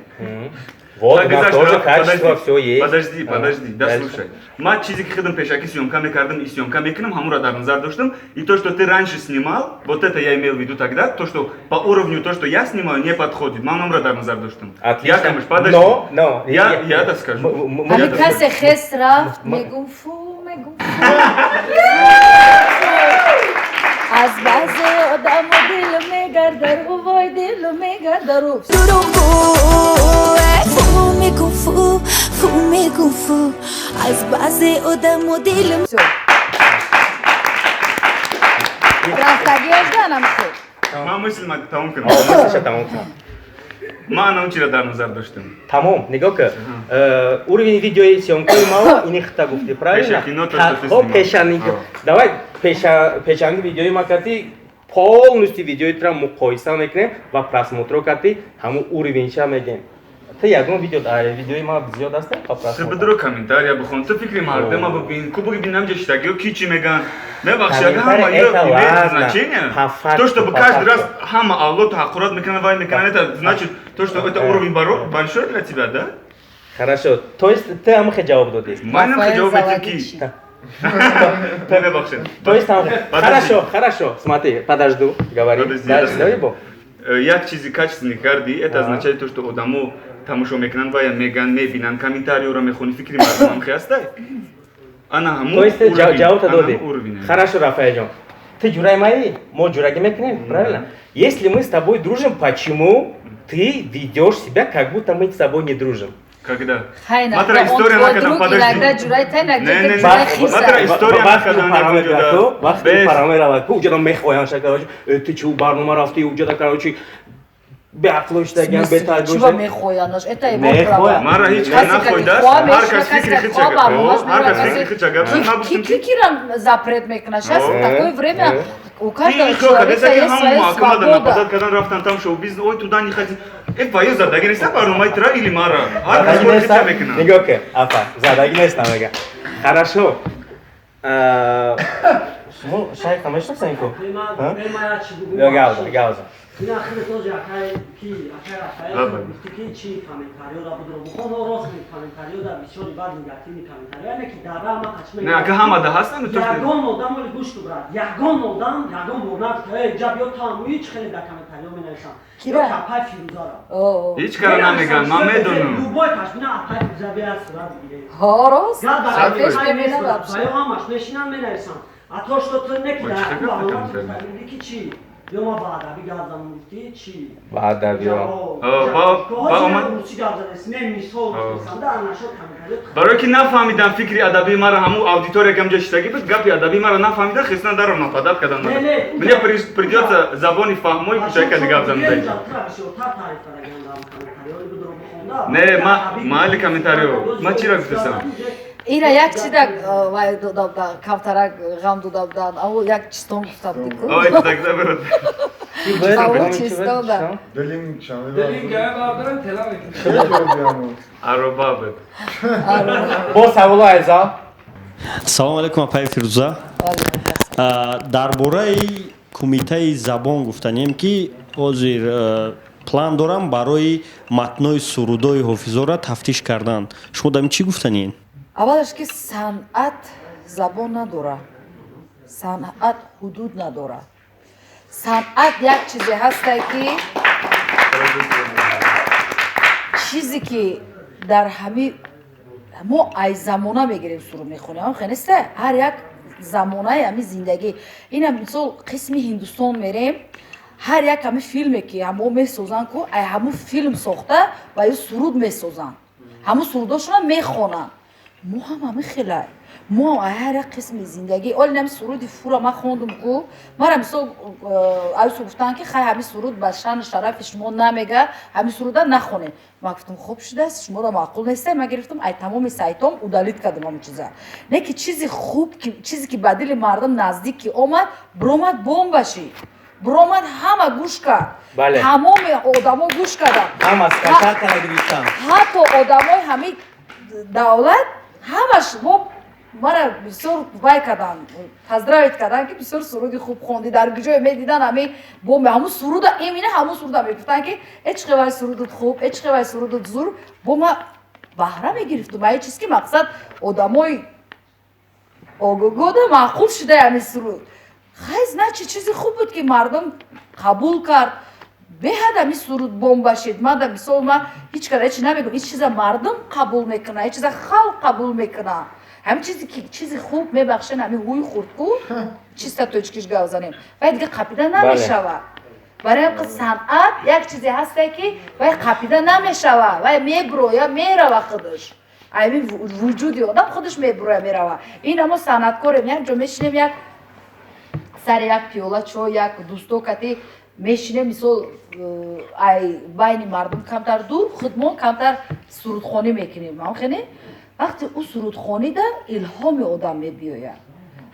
Вот, у нас тоже качество все есть. Подожди, подожди, да, слушай. Ма чизе ки худам пешаки съемка мекардам и съемка мекунам, ҳамура дар назар доштам. И то, что ты раньше снимал, вот это я имел в виду тогда, то, что по уровню то, что я снимаю, не подходит. Ман ҳамура дар назар доштам. Отлично. Я, подожди. Но, Я да скажу. Ами касе хес рафт, мегум фу, мегум фу. Аз баъзе одамо дил мегардару, вой, дил мегардару. Фу мегум фу, фу мегум фу, аз баъзе одамо дил. Всё. Рафтагиёш данам хел. Ман мысль ма тамом кунам. Мысльша тамом кунам. Ман ҳам чира дар назар доштам. Тамом, нигоҳ кун. Уровень видеои съемкаи мао ини хита гуфти, правильно? Пеша кино, то, что ты Хоб, снимал. пешани. Давай пеша пешанги видеои ма кати полностью видеои тра муқоиса мекунем ва просмотро кати ҳамун уровеньша мегем. Ты ягон видео, видеои ма зиёд аст по Ты просмотр? бидро комментария бихон, ту фикри мардума бибин, ку бибин ҳамҷа шитагиё ки чӣ меган. Мебахши, агар ҳама Комментарий ё это имеет ладно. значение. По факту, То, чтобы по каждый раз факту. ҳама авлоду ҳақорат мекунанд, вай мекунанд, это значит, то, что это уровень большой для тебя, да? Хорошо. То есть ты ҳамихе ҷавоб додӣ? Ман ҳам Рафаэл ҷавоб медиҳам, ки Залогичный. мебахшед. То есть там. Подожди. Хорошо, хорошо. Смотри, подожду. Говори. Подожди, Дальше, я давай, Бо. Як чизи качественный кардӣ, это означает то, что одамо тамошо мекунанд ва я меган, мебинанд, комментариёро мехонӣ, фикри мардум ҳам хе ҳастай. Ана ҳамун. То есть ҷавобта додӣ. Хорошо, Рафаэль, ты ҷураи маи, мо ҷурагӣ мекунем, правильно? Если мы с тобой дружим, почему ты ведешь себя, как будто мы с тобой не дружим? Когда? Матра история накардам, подожди. Матра история накардам. Вақте парамеравад, уҷада мехоҳанд ша, короче, ты чӣ барнома рафти, уҷада, короче, беақло шудагиам, бетаҷруба мехоҳянаш, это его право. Мара ҳеҷ кас нахоҳидааст, ҳар кас фикри худша, ҳар кас фикри худша гап зад. Ман гуфтам, ки кира запрет мекунад? Сейчас такое время, у каждого человека есть своя свобода. Нападать кардан рафтан там шоу-бизнес, ой, туда не ходи. Э, ваю задаги неста барномаи тра или мара? Ҳар кас кори худша мекунад. Нигоҳ ки, апа, задаги неста мега. Хорошо. Шумо шайха мешиносен ку? Ё гавза, гавза. Ина ахири тоже акай ки акай Рафаэл гуфти, ки чи комментариёра будро бухон, рост, комментариёра бисёри бад, негативный комментариё, яъне ки дар ма қачма. Не, ака, ҳама да ҳастан. Ягон одам, оли гӯш ку, брат, ягон одам ягон бор нагуфт: «Эй, ҷа биё тамуи». Чи хеле дар комментариё менависам. Кира? Апай Фирӯзара. Ҳеҷ кара намеган, ман медонам. Любой кашмина апай Фирӯза бия сурат бигире. Ҳо, рост. Ё ҳамаш мешинан менависам, а то что ту не ки дар ки чи ё ма ба адабӣ гап задам, гуфтӣ чӣ? Ба адабӣ. Русӣ гап задест, не, мисол гуфтам, нашод комментариё. Барое ки нафаҳмидам фикри адабии мара, ҳамун аудитория ки ҳамҷа шиштагӣ буд, гапи адабии мара нафаҳмида, хестан даром нападать кардам. Мне придётся забони фаҳмои кӯчака гап занам. Не, ма маҳалли комментариё ма чиро гуфтасам? Ира як чида вай дода будан, камтарак ғам дода будан, аво як чистон гуфта буди ку. Ой, тогда брат. Аво чистон да. Дилин чами. Ароба буд. Бо саволо айза. Салому алейкум, апаи Фирӯза. Дар бораи кумитаи забон гуфтанем, ки ҳозир план дорам барои матнои сурудои ҳофизора тафтиш кардан. Шумо дар ин чӣ гуфтанед? Аввалаш, ки санъат забон надорад, санъат ҳудуд надорад. Санъат як чизе ҳасте, ки чизе ки дар ҳами мо ай замона мегирем, суруд мехонем, хе неста? Ҳар як замонаи ҳами зиндагӣ. Ина мисол, қисми Ҳиндустон мерем, ҳар як ҳами филме ки ҳамо месозанд ку, ай ҳамун филм сохта ва ю суруд месозанд, ҳамун сурудошона мехонанд. Мо ҳам ҳами хелай, мо ҳам ҳар як қисми зиндагӣ. Оли нами суруди фура ман хондум ку, мара мисол аюсу гуфтанд, ки хай, ҳами суруд ба шаъну шарафи шумо намега, ҳами суруда нахонед. Ман гуфтам: «Хуб шудааст, шуморо маъқул неста». Ман гирифтам, ай тамоми сайтом удалить кардам ҳамун чиза. Не ки чизи хуб, чизе ки ба дили мардум наздик ки омад, биромад, бомба шид, биромад, ҳама гӯш кард, тамоми одамо гӯш карданд. Ҳатто одамои ҳамин давлат ҳамаш мо мара бисёр вай карданд, поздравить карданд, ки бисёр суруди хуб хондӣ. Дар ҷое медидан, ҳами бомбе ҳамун суруда, имина ҳамун суруда мегуфтанд, ки э, чӣ хел сурудут хуб, э, чӣ хел сурудут зур. Бо ма баҳра мегирифтум ай чиз, ки мақсад одамои огоҳода маъқул шуда ҳами суруд. Хай, значит, чизи хуб буд, ки мардум қабул кард. Беҳад ҳами суруд бомба шид. Ман да мисол, ман ҳеҷ када ҳеч намегӯм, ҳеҷ чиза мардум қабул мекунад, ҳеҷ чиза халқ қабул мекунад. Ҳамин чизе ки чизи хуб, мебахшен, ҳамин ҳуи хурдку, чиста точкиш гап занем, вай дига қапида намешавад. Барои ҳам санъат як чизе ҳасте, ки вай қапида намешавад, вай меброя, мерава худаш, ҳамин вуҷуди одам худаш меброя, мерава. Ин мо санъаткорем, як ҷо мешинем, як сари як пиёла чой, як дӯсто кати мешинем, мисол, ай байни мардум камтар дур, худмон камтар сурудхонӣ мекунем. Хене вақте ӯ сурудхонида илҳоми одам мебиёяд,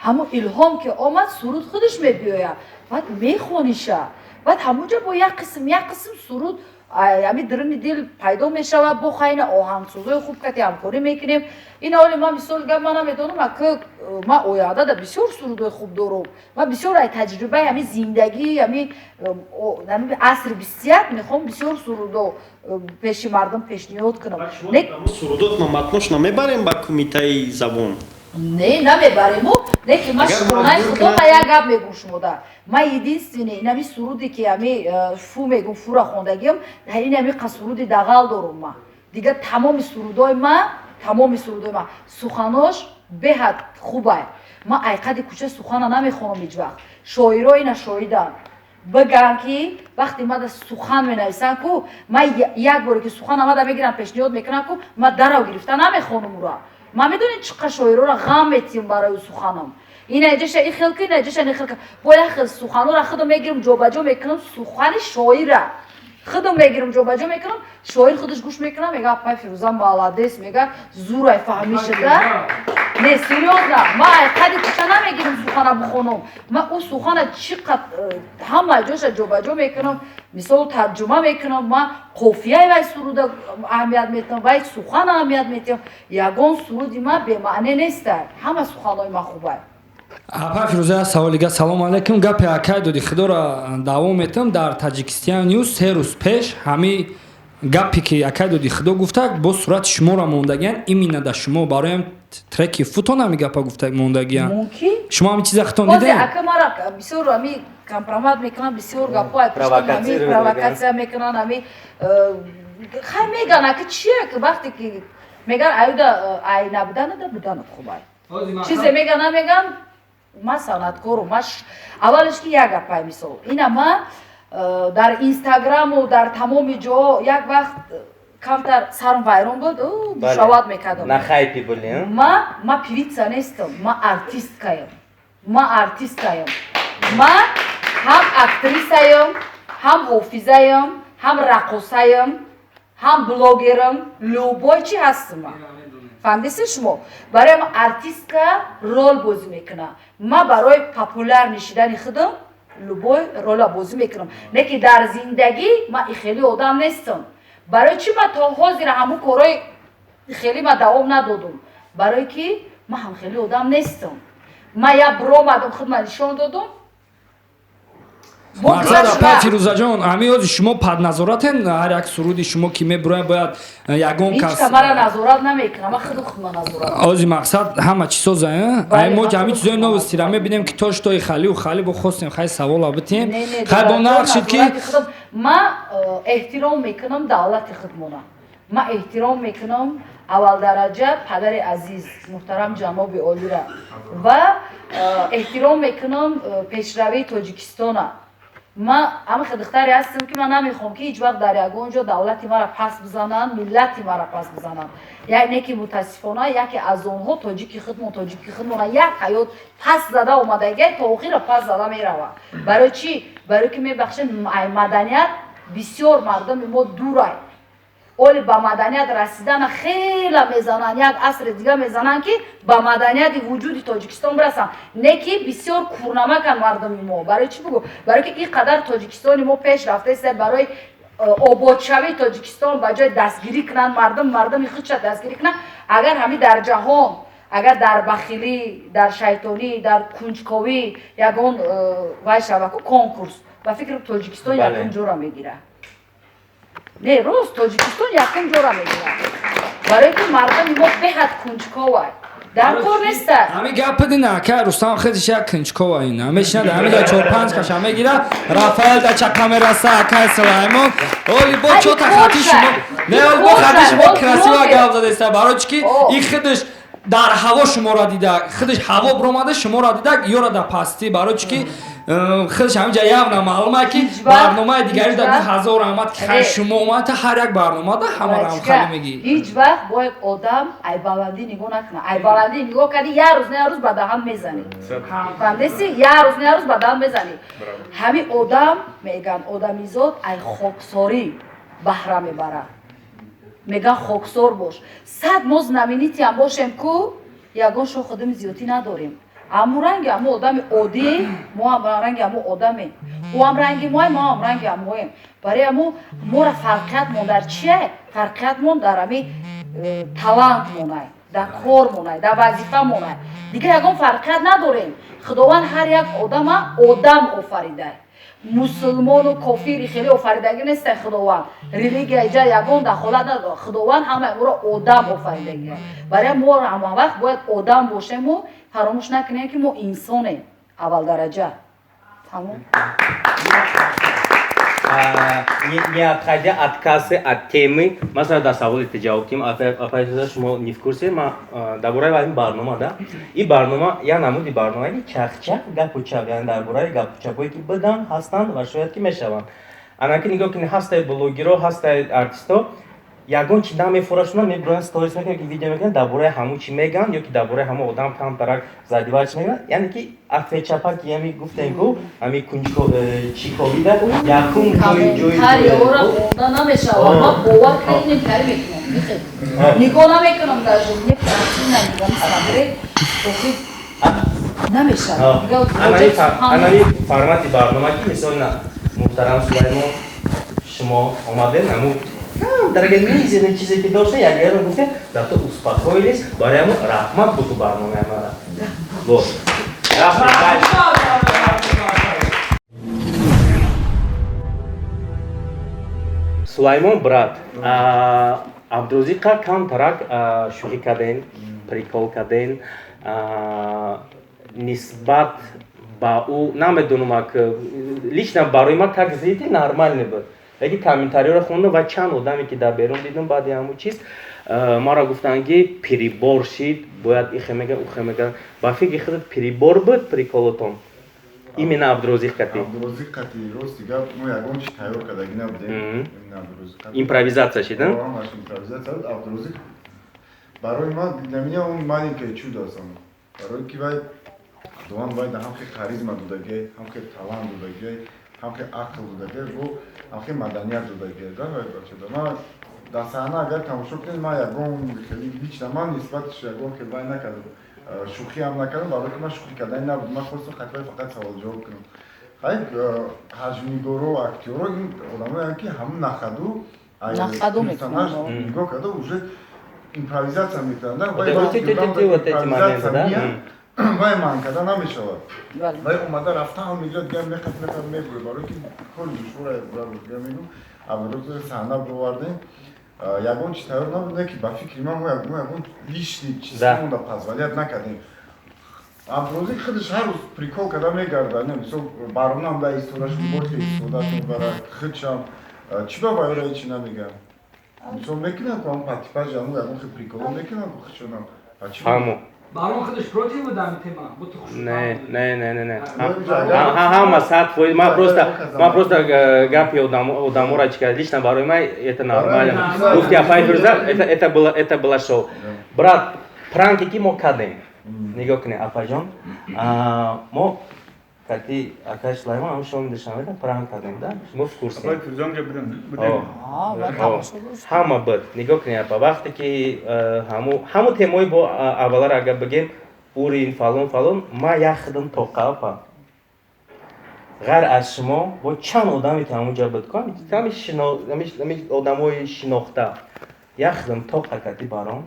ҳамон илҳом ки омад, суруд худаш мебиёяд, баъд мехониша, баъд ҳамонҷо бо як қисм, як қисм суруд ҳами даруни дил пайдо мешавад. Бо хайна оҳангсозои хуб кати ҳамкорӣ мекунем. Ин оли ман мисол гап, ман намедонам, ака, ман оянда да бисёр сурудои хуб дорум. Ман бисёр ай таҷрибаи ҳами зиндагӣ, ҳами асри 21 мехоҳам бисёр сурудо пеши мардум пешниҳод кунам. Сурудотно матношно мебарем ба кумитаи забон? Не, намебарему, лекин ман шукронаи худо, ма як гап мегӯм шумода. Ман единственный инами суруде ки ами фу мегӯм, фура хондагиам, инами қа суруди дағал дорум. Ман дига тамоми сурудои ман, тамоми сурудои ман суханош Беҳад хубай. Ман айқади кӯча сухана намехонам ҳеҷ вақт. Шоиро ина шоҳиданд, бигӯям ки вақте мада сухан менависам ку, ман як боре ки сухан омада мегирам, пешниҳод мекунам ку, ман дарав гирифта намехонам ура. Ман медонед, чӣ қадр шоирора ғам метиҳам барои суханам. Ина иҷаша и хел ки, ина иҷаша ин хел ки, бо як хел суханора худам мегирам, ҷобаҷо мекунам. Сухани шоира худам мегирам, ҷобаҷо мекунам. Шоир худаш гӯш мекунам, мега: «Апай Фирӯза молодец», мега, «зурай, фаҳмишада». Не, серьёзно, ман айқади кӯча намегирам сухана бихонам. Ман ӯ сухана чӣ қад ҳама ҷоша ҷобаҷо мекунам, мисол, тарҷума мекунам. Ман қофияи вай суруда аҳамият метиҳам, вай сухан аҳамият метиҳам. Ягон суруди ман бемаъне неста, ҳама суханҳои ман хубай. Апа Фирӯза, савол дига. Салому алайкум. Гапи акай доди худоро давом метам. Дар Таҷикистон Ньюс 3 рӯз пеш ҳами гапе ки акай доди худо гуфта, бо сурати шуморо мондагиян, именно да шумо бароям треки футон ҳами гапа гуфта мондагиян. Мумкин. Шумо ҳами чиза хитон Бозе дидем? Ака, мара бисёр ами компромат мекунанд, бисёр гапҳо Провокатсия. Провокатсия мекунанд. Ами хай меган, ака, чия ки вақте ки меган, аюда ай набуданада буданат хубай, чизе меган, намеган. Ман санъаткору ма аввалаш ки як гапай, мисол, ина ма дар Инстаграму дар тамоми ҷо як вақт камтар сарм вайрон буд, бушават мекардам. На хайпе были. Ма певица нестам, ма артисткаям, ма артисткаям. Ма ҳам актрисаям, ҳам ҳофизаям, ҳам раққосаям, ҳам блогерам, любой чи ҳастам ма. Фаҳмидисен шумо? Барои ма артистка рол бозӣ мекунам. Ма барои популяр нишидани худам любой рола бозӣ мекунам, не ки дар зиндагӣ ма ихели одам нестам. Барои чӣ ма то ҳозира ҳамун корҳои хеле ма давом надодум? Барое ки ма ҳам хеле одам нестам. Ма як биромадам, худма нишон додум. Мақсад, апа Фирӯзаҷон, ҳамин ҳози шумо под назоратен, ҳар як суруди шумо ки мебурояд, бояд ягон кас Ҳеч мара назорат намекунам, ман худу худма назорат. Ҳози мақсад ҳама чиз соза, ай мо ҳамин чизои новостира мебинем, ки то штои халиу хали бо хостем, хай савола битем, хай бо нақшид ки Ма эҳтиром мекунам давлати худмона, ма эҳтиром мекунам аввалдараҷа падари азиз, муҳтарам ҷаноби олира, ва эҳтиром мекунам пешравии Тоҷикистона. Ма ҳамин духтаре ҳастам, ки ман намехоҳам, ки ҳеҷ вақт дар ягон ҷо давлати мара пас бизананд, миллати мара пас бизананд. Яъне ки мутаассифона яке аз онҳо тоҷики худмон, тоҷики худмона як ҳаёт пас зада омадагия, то охира пас зада меравад. Барои чӣ? Барои ки, мебахшед, маданият бисёр мардуми мо дурай. Оли ба маданият расидана хела мезананд, як асри дига мезананд, ки ба маданияти вуҷуди Тоҷикистон бирасанд. Не ки бисёр курнамаканд мардуми мо. Барои чӣ бугӯ? Барои ки ин қадар Тоҷикистони мо пеш рафтааст, барои ободшавии Тоҷикистон ба ҷои дастгирӣ кунанд, мардум мардуми худша дастгирӣ кунанд. Агар ҳамин дар ҷаҳон, агар дар бахилӣ, дар шайтонӣ, дар кунҷковӣ ягон вай шаваку конкурс, ба фикри Тоҷикистон якум ҷора мегирад. Не, рост, Тоҷикистон якум ҷора мегирад, барое ки мардуми мо беҳад кунҷковай, дар кор неста. Ҳамин гап бидин, ака Рустам худиш як кунҷкова, ин мешинад ҳамин ҷо, чор панҷ каша мегира, Рафаэл да чақа мераса, акай Сулаймон оли бо чота хати шумо не, оли бо хати шумо красиво гап задеста, барои чи ки ин худиш дар ҳаво шуморо дида, худиш ҳаво биромада шуморо дида, ёра да пастӣ, барои чи ки худиш ҳаминҷа явна маълума, ки барномаи дигари да гуфт ҳазор раҳмат, ки хай шумо омад, ҳар як барномада ҳамаро ҳам мегӣ. Ҳеҷ вақт бояд одам айбаландӣ нигоҳ накунад. Айбаландӣ нигоҳ кардӣ, як рӯз на як рӯз ба даҳан мезанӣ. Фаҳмидеси? Як рӯз на як рӯз ба даҳан мезанӣ. Ҳамин одам, меган, одамизод ай хоксорӣ баҳра мебарад. Меган, хоксор бош. Сад мо знаменитый ам бошем ку, ягон шох одами зиёдтӣ надорем. Аму ранги аму одами оддӣ, мо ҳам ранги аму одамем, ӯ ҳам ранги моем, мо ҳам ранги амоем. Барои аму мора фарқиятмон дар чие? Фарқиятмон дар ами талант монай, дар кор монай, дар вазифа монай. Дигар ягон фарқият надорем. Худованд ҳар як одама одам офаридай, мусулмону кофири хеле офаридагӣ нестай. Худованд религия иҷа ягон дахолат надорад. Худованд ҳамаи моро одам офаридагӣ. Барои мо ҳама вақт бояд одам бошему фаромӯш накунем, ки мо инсонем аввалдараҷа. Тамом. Не отходя от кассы, от темы, масалан, дар саволи ти ҷавоб дим, апай, шумо не в курсе, ма дар бораи ин барнома, да? Ин барнома як намуди барнома ки чахчах, гапу чап, яъне дар бораи гапу чапҳое ки буданд, ҳастанд ва шояд ки мешаванд. Анаки нигоҳ кунед, ҳастаи блогерҳо, ҳастаи артистҳо, ягон чи намефурашонанд, мебироянд, сторис мекунанд ки видео мекунанд, дар бораи ҳамун чи мегӯянд ё ки дар бораи ҳамон одам камтарак задевать мекунанд, яъне ки ответ-чапак, ями гуфтем ку ҳами чиковида якум ҷои ҷои Комментариёро хонда намешавад. Ман бовар кардем, кари мекунам, нигоҳ намекунам, даже мне противно нигоҳ смотреть, охи намешавад. Анами формати барнома ки, мисол, на муҳтарам Сулаймон, шумо омадем, наму дорогой, мизерный чизе ки дошта, якгаро гуфтем, зато успокоились. Барои ҳамон раҳмат буту барномаи мара. Вот, рафтем дальше. Сулаймон, брат, Абдурозиқа камтарак шӯхӣ кардем, прикол кардем, нисбат ба ӯ намедонам, ак лично барои ман как зритель нормальный буд, лекин комментариёро хондам ва чанд одаме ки дар берун дидам, баъди ҳамун чиз маро гуфтанд ки перебор шид, бояд ихе меган, ухе меган. Ба фикри худат, перебор буд приколотон именно Абдурозиқ кати? Абдурозиқ кати, рости гап, мо ягон чи тайёр кардагӣ набудем. Именно Абдурозиқ кати. Импровизатсия шид? Ҳамаш импровизатсия буд. Абдурозиқ барои ман, для меня он маленькое чудо аст. Барои ки вай Худованд вай да ҳам хел харизма додагиай, ҳам хел талант додагиай, ҳам хел ақл додагиай, бо ҳам хел маданият додагиай, да, вай бачада. Ман дар саҳна агар тамошо кунед, ман ягон хеле лично ман нисбатиш ягон хел вай накардам, шӯхӣ ҳам накардам, барои ки ман шӯхӣ кардани набуд. Ман хостам хатвай фақат саволҷавоб кунам. Хай, ҳаҷмнигоро, актёро ин одамоянд ки ҳамун нахаду Нахаду персонаж мекунанд. нигоҳ карда, уже импровизатсия мекунанд. Вот эти моменты, да? Вай ман карда намешавад. Вай омада рафта мегирад, дигар мехат, мехат, мебурад, барои ки кори душвора. Дигар мегӯм, Абдурозиқ саҳна бировардем, ягон чи тайёр набуд, не ки ба фикри ман мо ягон лишний чизмонда позволять накардем. Абдурозиқ худаш ҳар рӯз прикол карда мегардад, не, мисол, баронам да истодаш боте истодаш мебарад, худшам чӣ ба вайра ҳечи намегӯям. Мисол, мекунам ку ҳам патипаж, ҳамун ягон хел приколо мекунам ку худшонам. Фаҳмо. Барон худаш против буд ҳамин тема? Бо ту хуш Не, не, не, не, не. Ҳама 100%. Ман просто гапи одаморо чӣ кард. Лично барои ман это нормально. Гуфти апай Фирӯза, это было шоу. Брат, пранке ки мо кардем. Нигоҳ кунед, апаҷон. Мо кати акай Сулаймон ҳам шоми душанбе пранк кардем, да? Шумо в курсе. Апай Фирӯза онҷа будем. Будем. Ҳама буд. Нигоҳ кунед, апа, вақте ки ҳаму темаи бо авваларо агар бигем, урин, фалон, фалон, ман як хидм тоқа, апа. Ғайр аз шумо, бо чанд одаме ки ҳамунҷа буд, ҳами одамои шинохта. Як хидм тоқа кати барон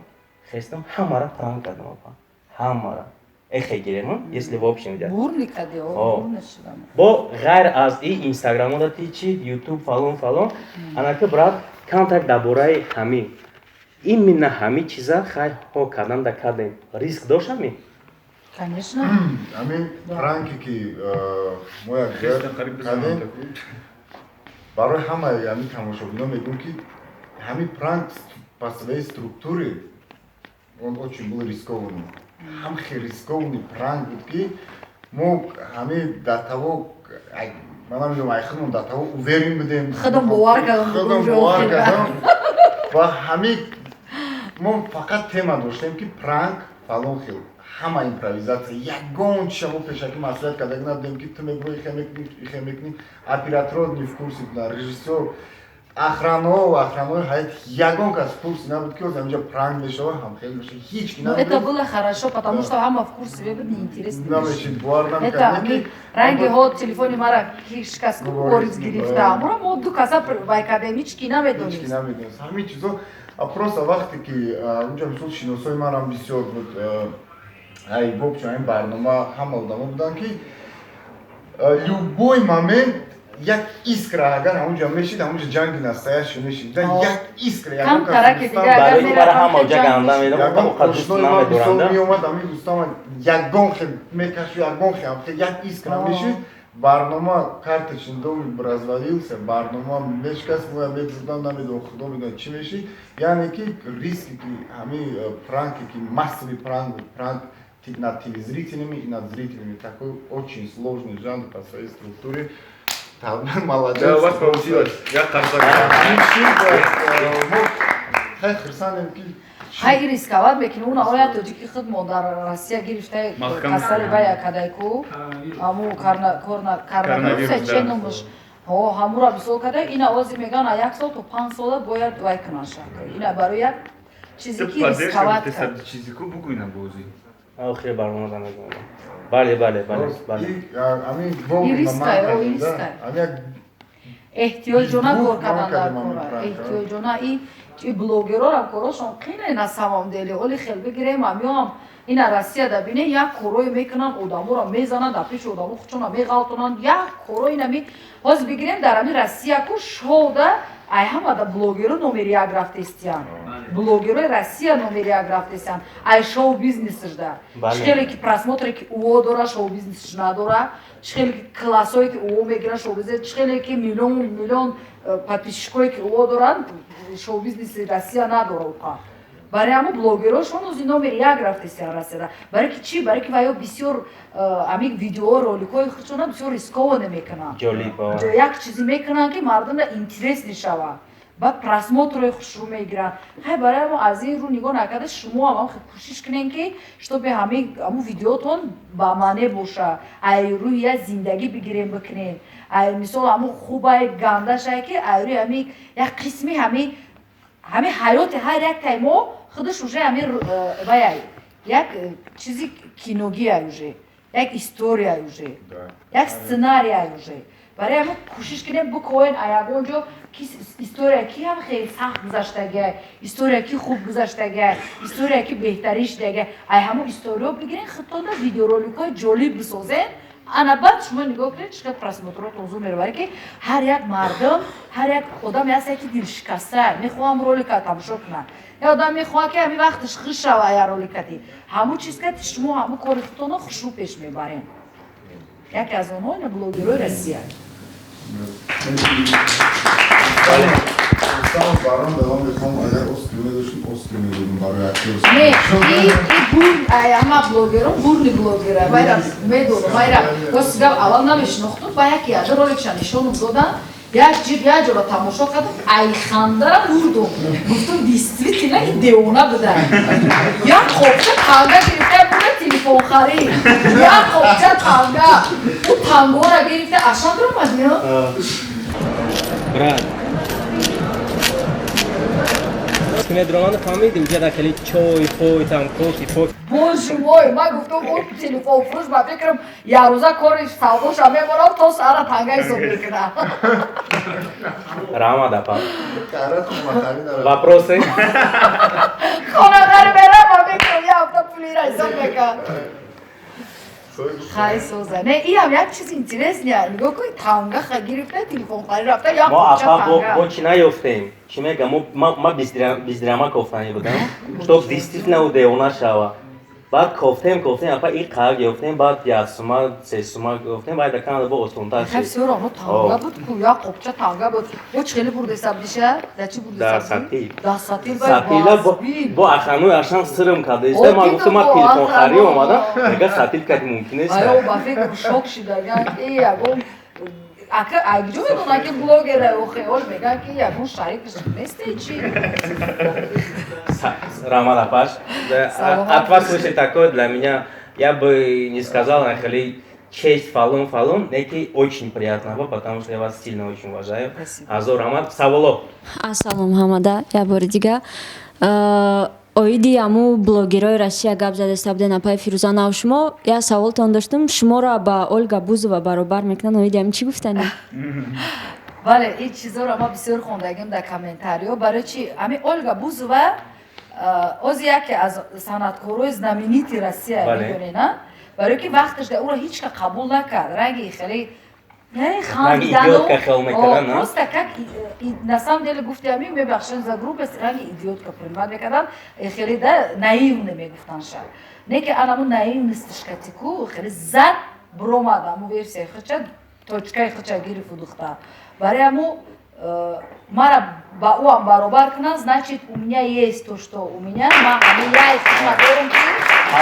хестам, ҳамара пранк кардам, апа. Ҳамара. Эхе гирем, если в общем взять. Бурни кади, бурни шудам. Бо ғайр аз и инстаграмода ти чи, ютуб, фалон, фалон. Анаки, брат, камтар дар бораи ҳамин. Именно ҳамин чиза хай ҳо кардан да кардем. Риск дошт ҳамин? Конечно. Ҳамин пранке ки мо як кардем, барои ҳамаи ҳамин тамошобино мегӯм, ки ҳамин пранк по своей структуре он очень был рискованный. Ҳам хел рискованный пранк буд, ки мо ҳамин дар таво, ман намедонам, ай худмон дар таво уверен будем. Худам бовар кардам. Худам бовар кардам. Ва ҳамин мо фақат тема доштем, ки пранк фалон хел, ҳама импровизатсия, ягон чиша мо пешакӣ маслиҳат карда набудем, ки ту мегӯӣ ихе мекунӣ, ихе мекунӣ. Операторо не в курсе буданд, режиссёр, охранао, охранаои ҳаят, ягон кас в курсе набуд, ки ҳозир ҳаминҷа пранк мешава, ҳамхел мешава, ҳеч ки набуд. Это было хорошо, потому что ҳама в курсе буд, неинтересно. Намешид, бовар намекард. Это ранги ҳо телефони мара ҳеч кас орис гирифта, амро мо ду каса вай кардем, ҳеч ки намедонист. Ҳеч ки намедонист ҳамин чизо. Просто вақте ки унҷа, мисол, шиносои манам бисёр буд, ай вообщем ҳамин барнома ҳама одамо буданд, ки любой момент як искра агар ҳамунҷа мешид, ҳамунҷа ҷанги настоящий мешид, як искра. Меомад, ҳамин Рустам ягон хел мекашу, ягон хел як искра мешид. Барнома карточный домик развалился, барнома мешкаст, моя медзудам, намедонам, худо медонад чӣ меши. Яъне ки риски ки ҳамин пранки ки массовый пранк, пранк над телезрителями и над зрителями, такой очень сложный жанр по своей структуре. Молодец. Да, у вас получилось. Я қарсак. Хай, хурсандем ки Хай, рисковать мекунӣ. Уна оя тоҷики худ мо дар Россия гирифта, касали вая кадайку, ҳаму коронавируса, че номаш, ҳамура мисол када. Ина ози меган, як сол то 5 сола бояд вай кунанд. Ина барои як чизе ки рисковать. Чизику бугӯй на бозӣ. Охири барнома намегӯям. Бале, бале, бале, бале. Риска, эҳтиёҷона кор кардан дар кора, эҳтиёҷона. И блогерорам корошон қине на самом деле. Оли хел бигирем, амиёам ина Россияда бине, як корое мекунанд, одаморо мезананд, дар пеши одамо худшона меғалтонанд, як коро. Инами ҳозир бигирем, дар ами Россия ку шоуда ай ҳамада блогеро номери як рафтестиян, блогерои Россия номери як рафтестиян ай шоу бизнесшда. Хеле ки просмотре ки ӯо дора, шоу бизнесш надора. Хеле ки классое ки ӯо мегиранд, шоу бизнес, хеле ки миллион миллион подписчикое ки ӯо доранд, шоу бизнеси Россия надора уқа. Барои ҳамо блогерошон ози номери як рафтестиян Россияда. Барои ки чӣ? Барои ки ваё бисёр ами видео роликҳои худшона бисёр рисково мекунанд, як чизе мекунанд, ки мардумра интересный шавад, баъд просмотрои хушрӯ мегиранд. Хай, барои ҳамо аз ин рӯ нигоҳ накарда, шумо ҳам кӯшиш кунем, ки чтобы ҳами ҳамун видеотон ба маъне боша, ай рӯи як зиндагӣ бигирем, бикунем. Ай мисол ҳамун хубай, гандашай, ки ай рӯи ҳами як қисми ҳами ҳаёти ҳар яктаи мо худаш уже ҳами ваяй, як чизи киногия, уже як история, уже як сценария уже. Барои ҳамин кӯшиш кунем, бикоен а ягон ҷо ки история ки ҳам хеле сахт гузаштагиай, история ки хуб гузаштагиай, история ки беҳтарин шудагиай, ай ҳамун историё бигирен, худтонда видеороликҳои ҷолиб бисозен. Ана баъд шумо нигоҳ кунед, чӣ қадр просмотротон зуд меравад, ки ҳар як мардум, ҳар як одаме ҳаста, ки дилшикаста мехоҳам ролика тамошо кунад. Як одам мехоҳад, ки ҳамин вақташ хуш шава я роликати ҳамун чиз ки шумо ҳамун кори худтонро хушрӯ пеш мебарем. Яке аз онҳо ина блогерои Россия. Барон давом мехоҳам, агар Оскар медоштем, Оскар медодем барои актёр. Не, и бур ама блогеро, бурни блогера вайра медонам. Вайра рост гап, аввал намешинохтум, ба яке аз роликша нишонум додан, як ҷиб як ҷоро тамошо кардам, ай хандара мурдум. Гуфтум, действительно и девона буда. Як қопча танга гирифта буда, телефон харид, як қопча танга, ӯ тангора гирифта ашан омадӣ. Брат, медроману фаҳмидим, ҷада хеле чой пой там, кофе пой. Боже мой, ман гуфтам, ӯ телефонфурӯш, ба фикрам, якрӯза кори савдоша мемонам, то саҳара танга ҳисоб мекунам. Раҳмат, апа. Вопросы? Хонадари мерам, ба фикрам, як ҳафта пулира ҳисоб мекард. Хай, соза. Не, иам як чизи интересный. Нигоҳ кун, танга гирифта, телефон хари рафта, як Мо қопча апа танга. Бо чӣ наёфтем, чӣ мегам, ма 20 дирама кофтанӣ будам, чтоб действительно ӯ девона шава. Баъд кофтем, кофтем, апа, и қаг ёфтем, баъд 1 сума, 3 сума ёфтем, баъд дакана бо осонтар Хай, шид. всё равно танга буд ку, як қопча танга буд. Бо чӣ хеле бурдеса будиша? Да чӣ бурдеса? Дар сатил. Да сатил. Сатила бо аханӯи ашан сирм карда иста. Ман гуфтам, ман телефон харӣ омадам, мега, сатил кади мумкин нест. Аё, ба фикр шок шидаган, ки ягон ака айҷо медона, ки блогера, охе, ол меган, ки ягон шарикш несте, чи? Раҳмат, апаш. Саломат. От вас слышать такое, для меня, я бы не сказал, нахали честь фалон фалон, неки очень приятно, апа, потому что я вас сильно очень уважаю. Спасибо. Азор раҳмат. Саволо. Ассалом ҳамада, як бори дига. Оиди ҳаму блогерои Россия гап задаста буден, апаи Фирӯза нав. Шумо як саволтон доштум: шуморо ба Ольга Бузова баробар мекунанд, оиди ҳамин чӣ гуфтанӣ? Бале, ин чизоро ма бисёр хондагим дар комментариё. Барои чи ҳамин Ольга Бузова ози яке аз санъаткорои знаменитый Россия, медонед, на? Барои ки вақташ да ӯро ҳеч ка қабул накард, ранги хеле, яъне Ранги идиотка хел мекардан, на? Просто как на самом деле гуфти, ҳамин, мебахшед за грубость, ранги идиотка принимать мекардан, хеле да наивный мегуфтан ша. Не ки анаму наивностьш катику хеле зад буромад, аму версияи худша. Точкаи худша гирифту духтар. Барои ҳаму мара ба ӯам баробар кунанд, значит, у меня есть то, что у меня. Ма ҳамин яй худма дорум, ки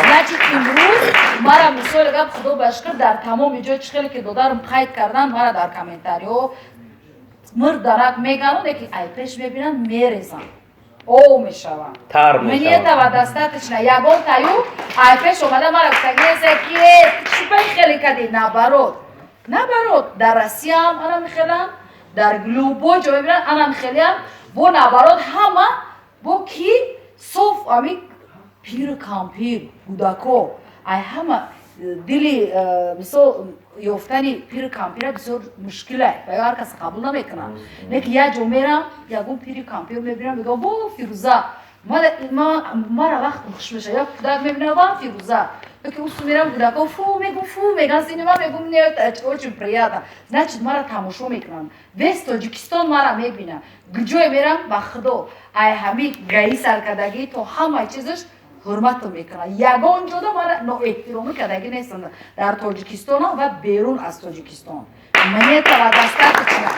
значит, имрӯз мара, мисоли гап, худо ба шукр, дар тамоми ҷой, чӣ хеле ки додарам қайд кардан, мара дар комментариҳо мир дарак меганон, ки ай пеш мебинанд, мерезанд, ов мешаванд. Тар. Мне этого достаточно. Ягон таю ай пеш омада мара гуфтагиеса, ки чипаи хеле кади. Наоборот, наоборот, дар Россияам ана мехеланд, дар любой ҷо мебинанд, ана мехелиам. Бо наоборот, ҳама бо ки соф ами пиру кампир, кӯдако, ай ҳама дили мисол ёфтани пиру кампира бисёр мушкиле ва ҳар кас қабул намекунад. Не ки як ҷо мерам, ягон пири кампир мебинам, мегӯям: «Во, Фирӯза!» Мара вақт хуш мешава. Як кӯдак мебинам: «Ва, Фирӯза!» Ки усу мерам, кӯдако фу мегум, фу меган синема, мегум: «Нет, очень приятно». Значит, мара тамошо мекунанд, весь Тоҷикистон мара мебинад. Ҷое мерам, ба худо, ай ҳами гаи саркардагӣ то ҳамаи чизаш ҳурматро мекунад. Ягон ҷода мара ноэҳтиромӣ кардагӣ нестанд, дар Тоҷикистон ва берун аз Тоҷикистон. Мне этого достаточно.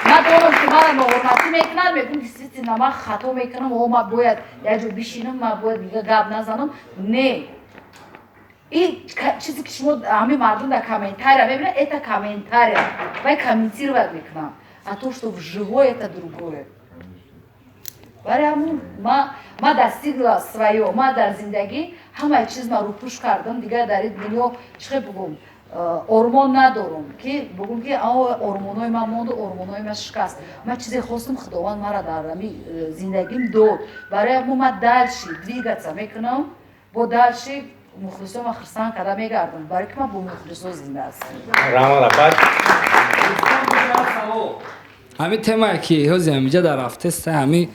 Ман донам, ки мара ноҳурматӣ мекунанд, мегӯм: «Действительно, ман хато мекунам, о, ман бояд як ҷо бишинам, ман бояд дига гап назанам». Не, и чизе ки шумо ҳамин мардум дар комментария мебинад, это комментария, вай комментировать мекунам, а то, что вживую, это другое. Барои ҳамун ма достигла своё. Ма дар зиндагӣ ҳамаи чиз ма рӯпӯш кардам. Дигар дар ин дунё, чӣ хел бугум, ормон надорум, ки бугум, ки ормонҳои ман монду, ормонҳои ман шикаст. Ман чизе хостум, Худованд мара дар ҳами зиндагим дод. Барои ҳамун ман дальше двигаться мекунам, бо дальше мухлисо ма хурсанд карда мегардам, барои ки ман бо мухлисо зинда ҳастам. Раҳмат, апа. Ҳамин темае, ки ҳози ҳамиҷа дар рафтеста, ҳами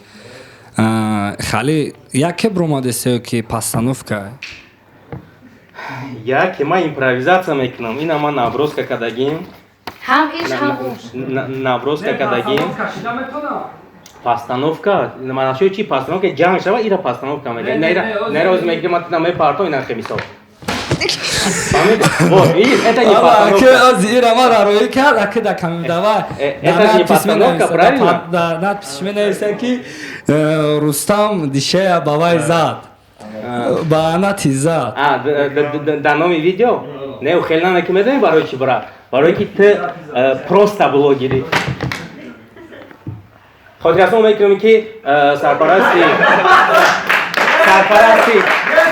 хали яке бромадесеё, ки постановка? Яке ман импровизатсия мекунам. Ина ман наброска кардагим. Ҳам иш, ҳам уш. Наброска кардагим. Постановка манашои чи? Постановка ҷанг шава, ира постановка мега. Наира оз мегирам, ман тина мепартом, ина хе мисол. Вот, видишь, это не постановка. Ира мара роӣ кард, аки да ками давай. Это же не постановка, правильно? Да, надпись менависа, ки Рустам дишея ба вай зад. Ба анати зад. А, дар номи видео? Не, хеле наме, ки медонӣ барои чи, брат? Барои ки ту просто блогери. Хотиррасон мекунем, ки сарпарасти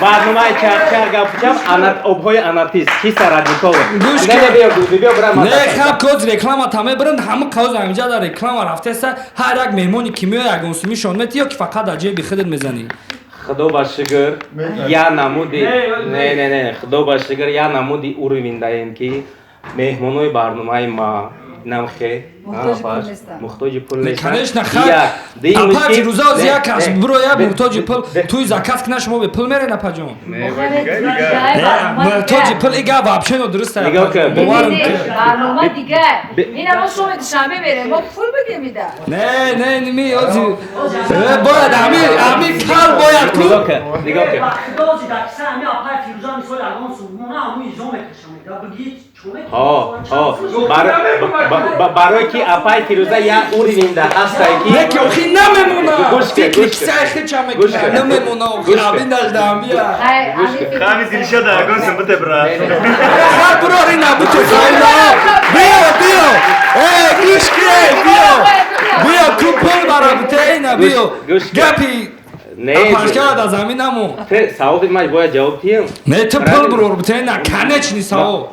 барномаи Чарчар гапучап обҳои анатист, чиста родниково. Не, хаб коз реклама та мебаранд, ҳама коз ҳамиҷа дар реклама рафтеста. Ҳар як меҳмоне, ки меояд, ягон сумишон мети ё ки фақат дар ҷеби худат мезанӣ? Худо ба шукр, я намуди, не, не, не, худо ба шукр, я намуди уровень даем, ки меҳмонои барномаи ма намхе муҳтоҷи пул. Конечно, апа Фирӯза, оз як кас бироя, муҳтоҷи пул туй заказ кина, шумо бе пул мерен, апаҷон? Муҳтоҷи пул ига вообще нодуруст. Барнома дига ина, мо шоми душанбе мерем, мо пул бигем ида. Не, не, ними ози бояд ами кал бояд ку. Нигоҳ кун. Ози дар киса ами апаи Фирӯза, мисол, ягон сумона аму изо мекашам, бигӣ. Барое ки апаи Фирӯза як уровень да ҳастай, ки Не, ки охи намемона, фикри кисаи хеча мекуна, намемона, охи абинаждаамия. Хами дилшада ягон сумбите, брат. Хар бурори набуте, хайла, биё, биё, э, гӯш ки, биё, биё, ку пул бара буте, ина биё, гапи апашкара дар замин намо. Саволи ман бояд ҷавоб диҳем. Не, ту пул бурур буте, на, конечный савол.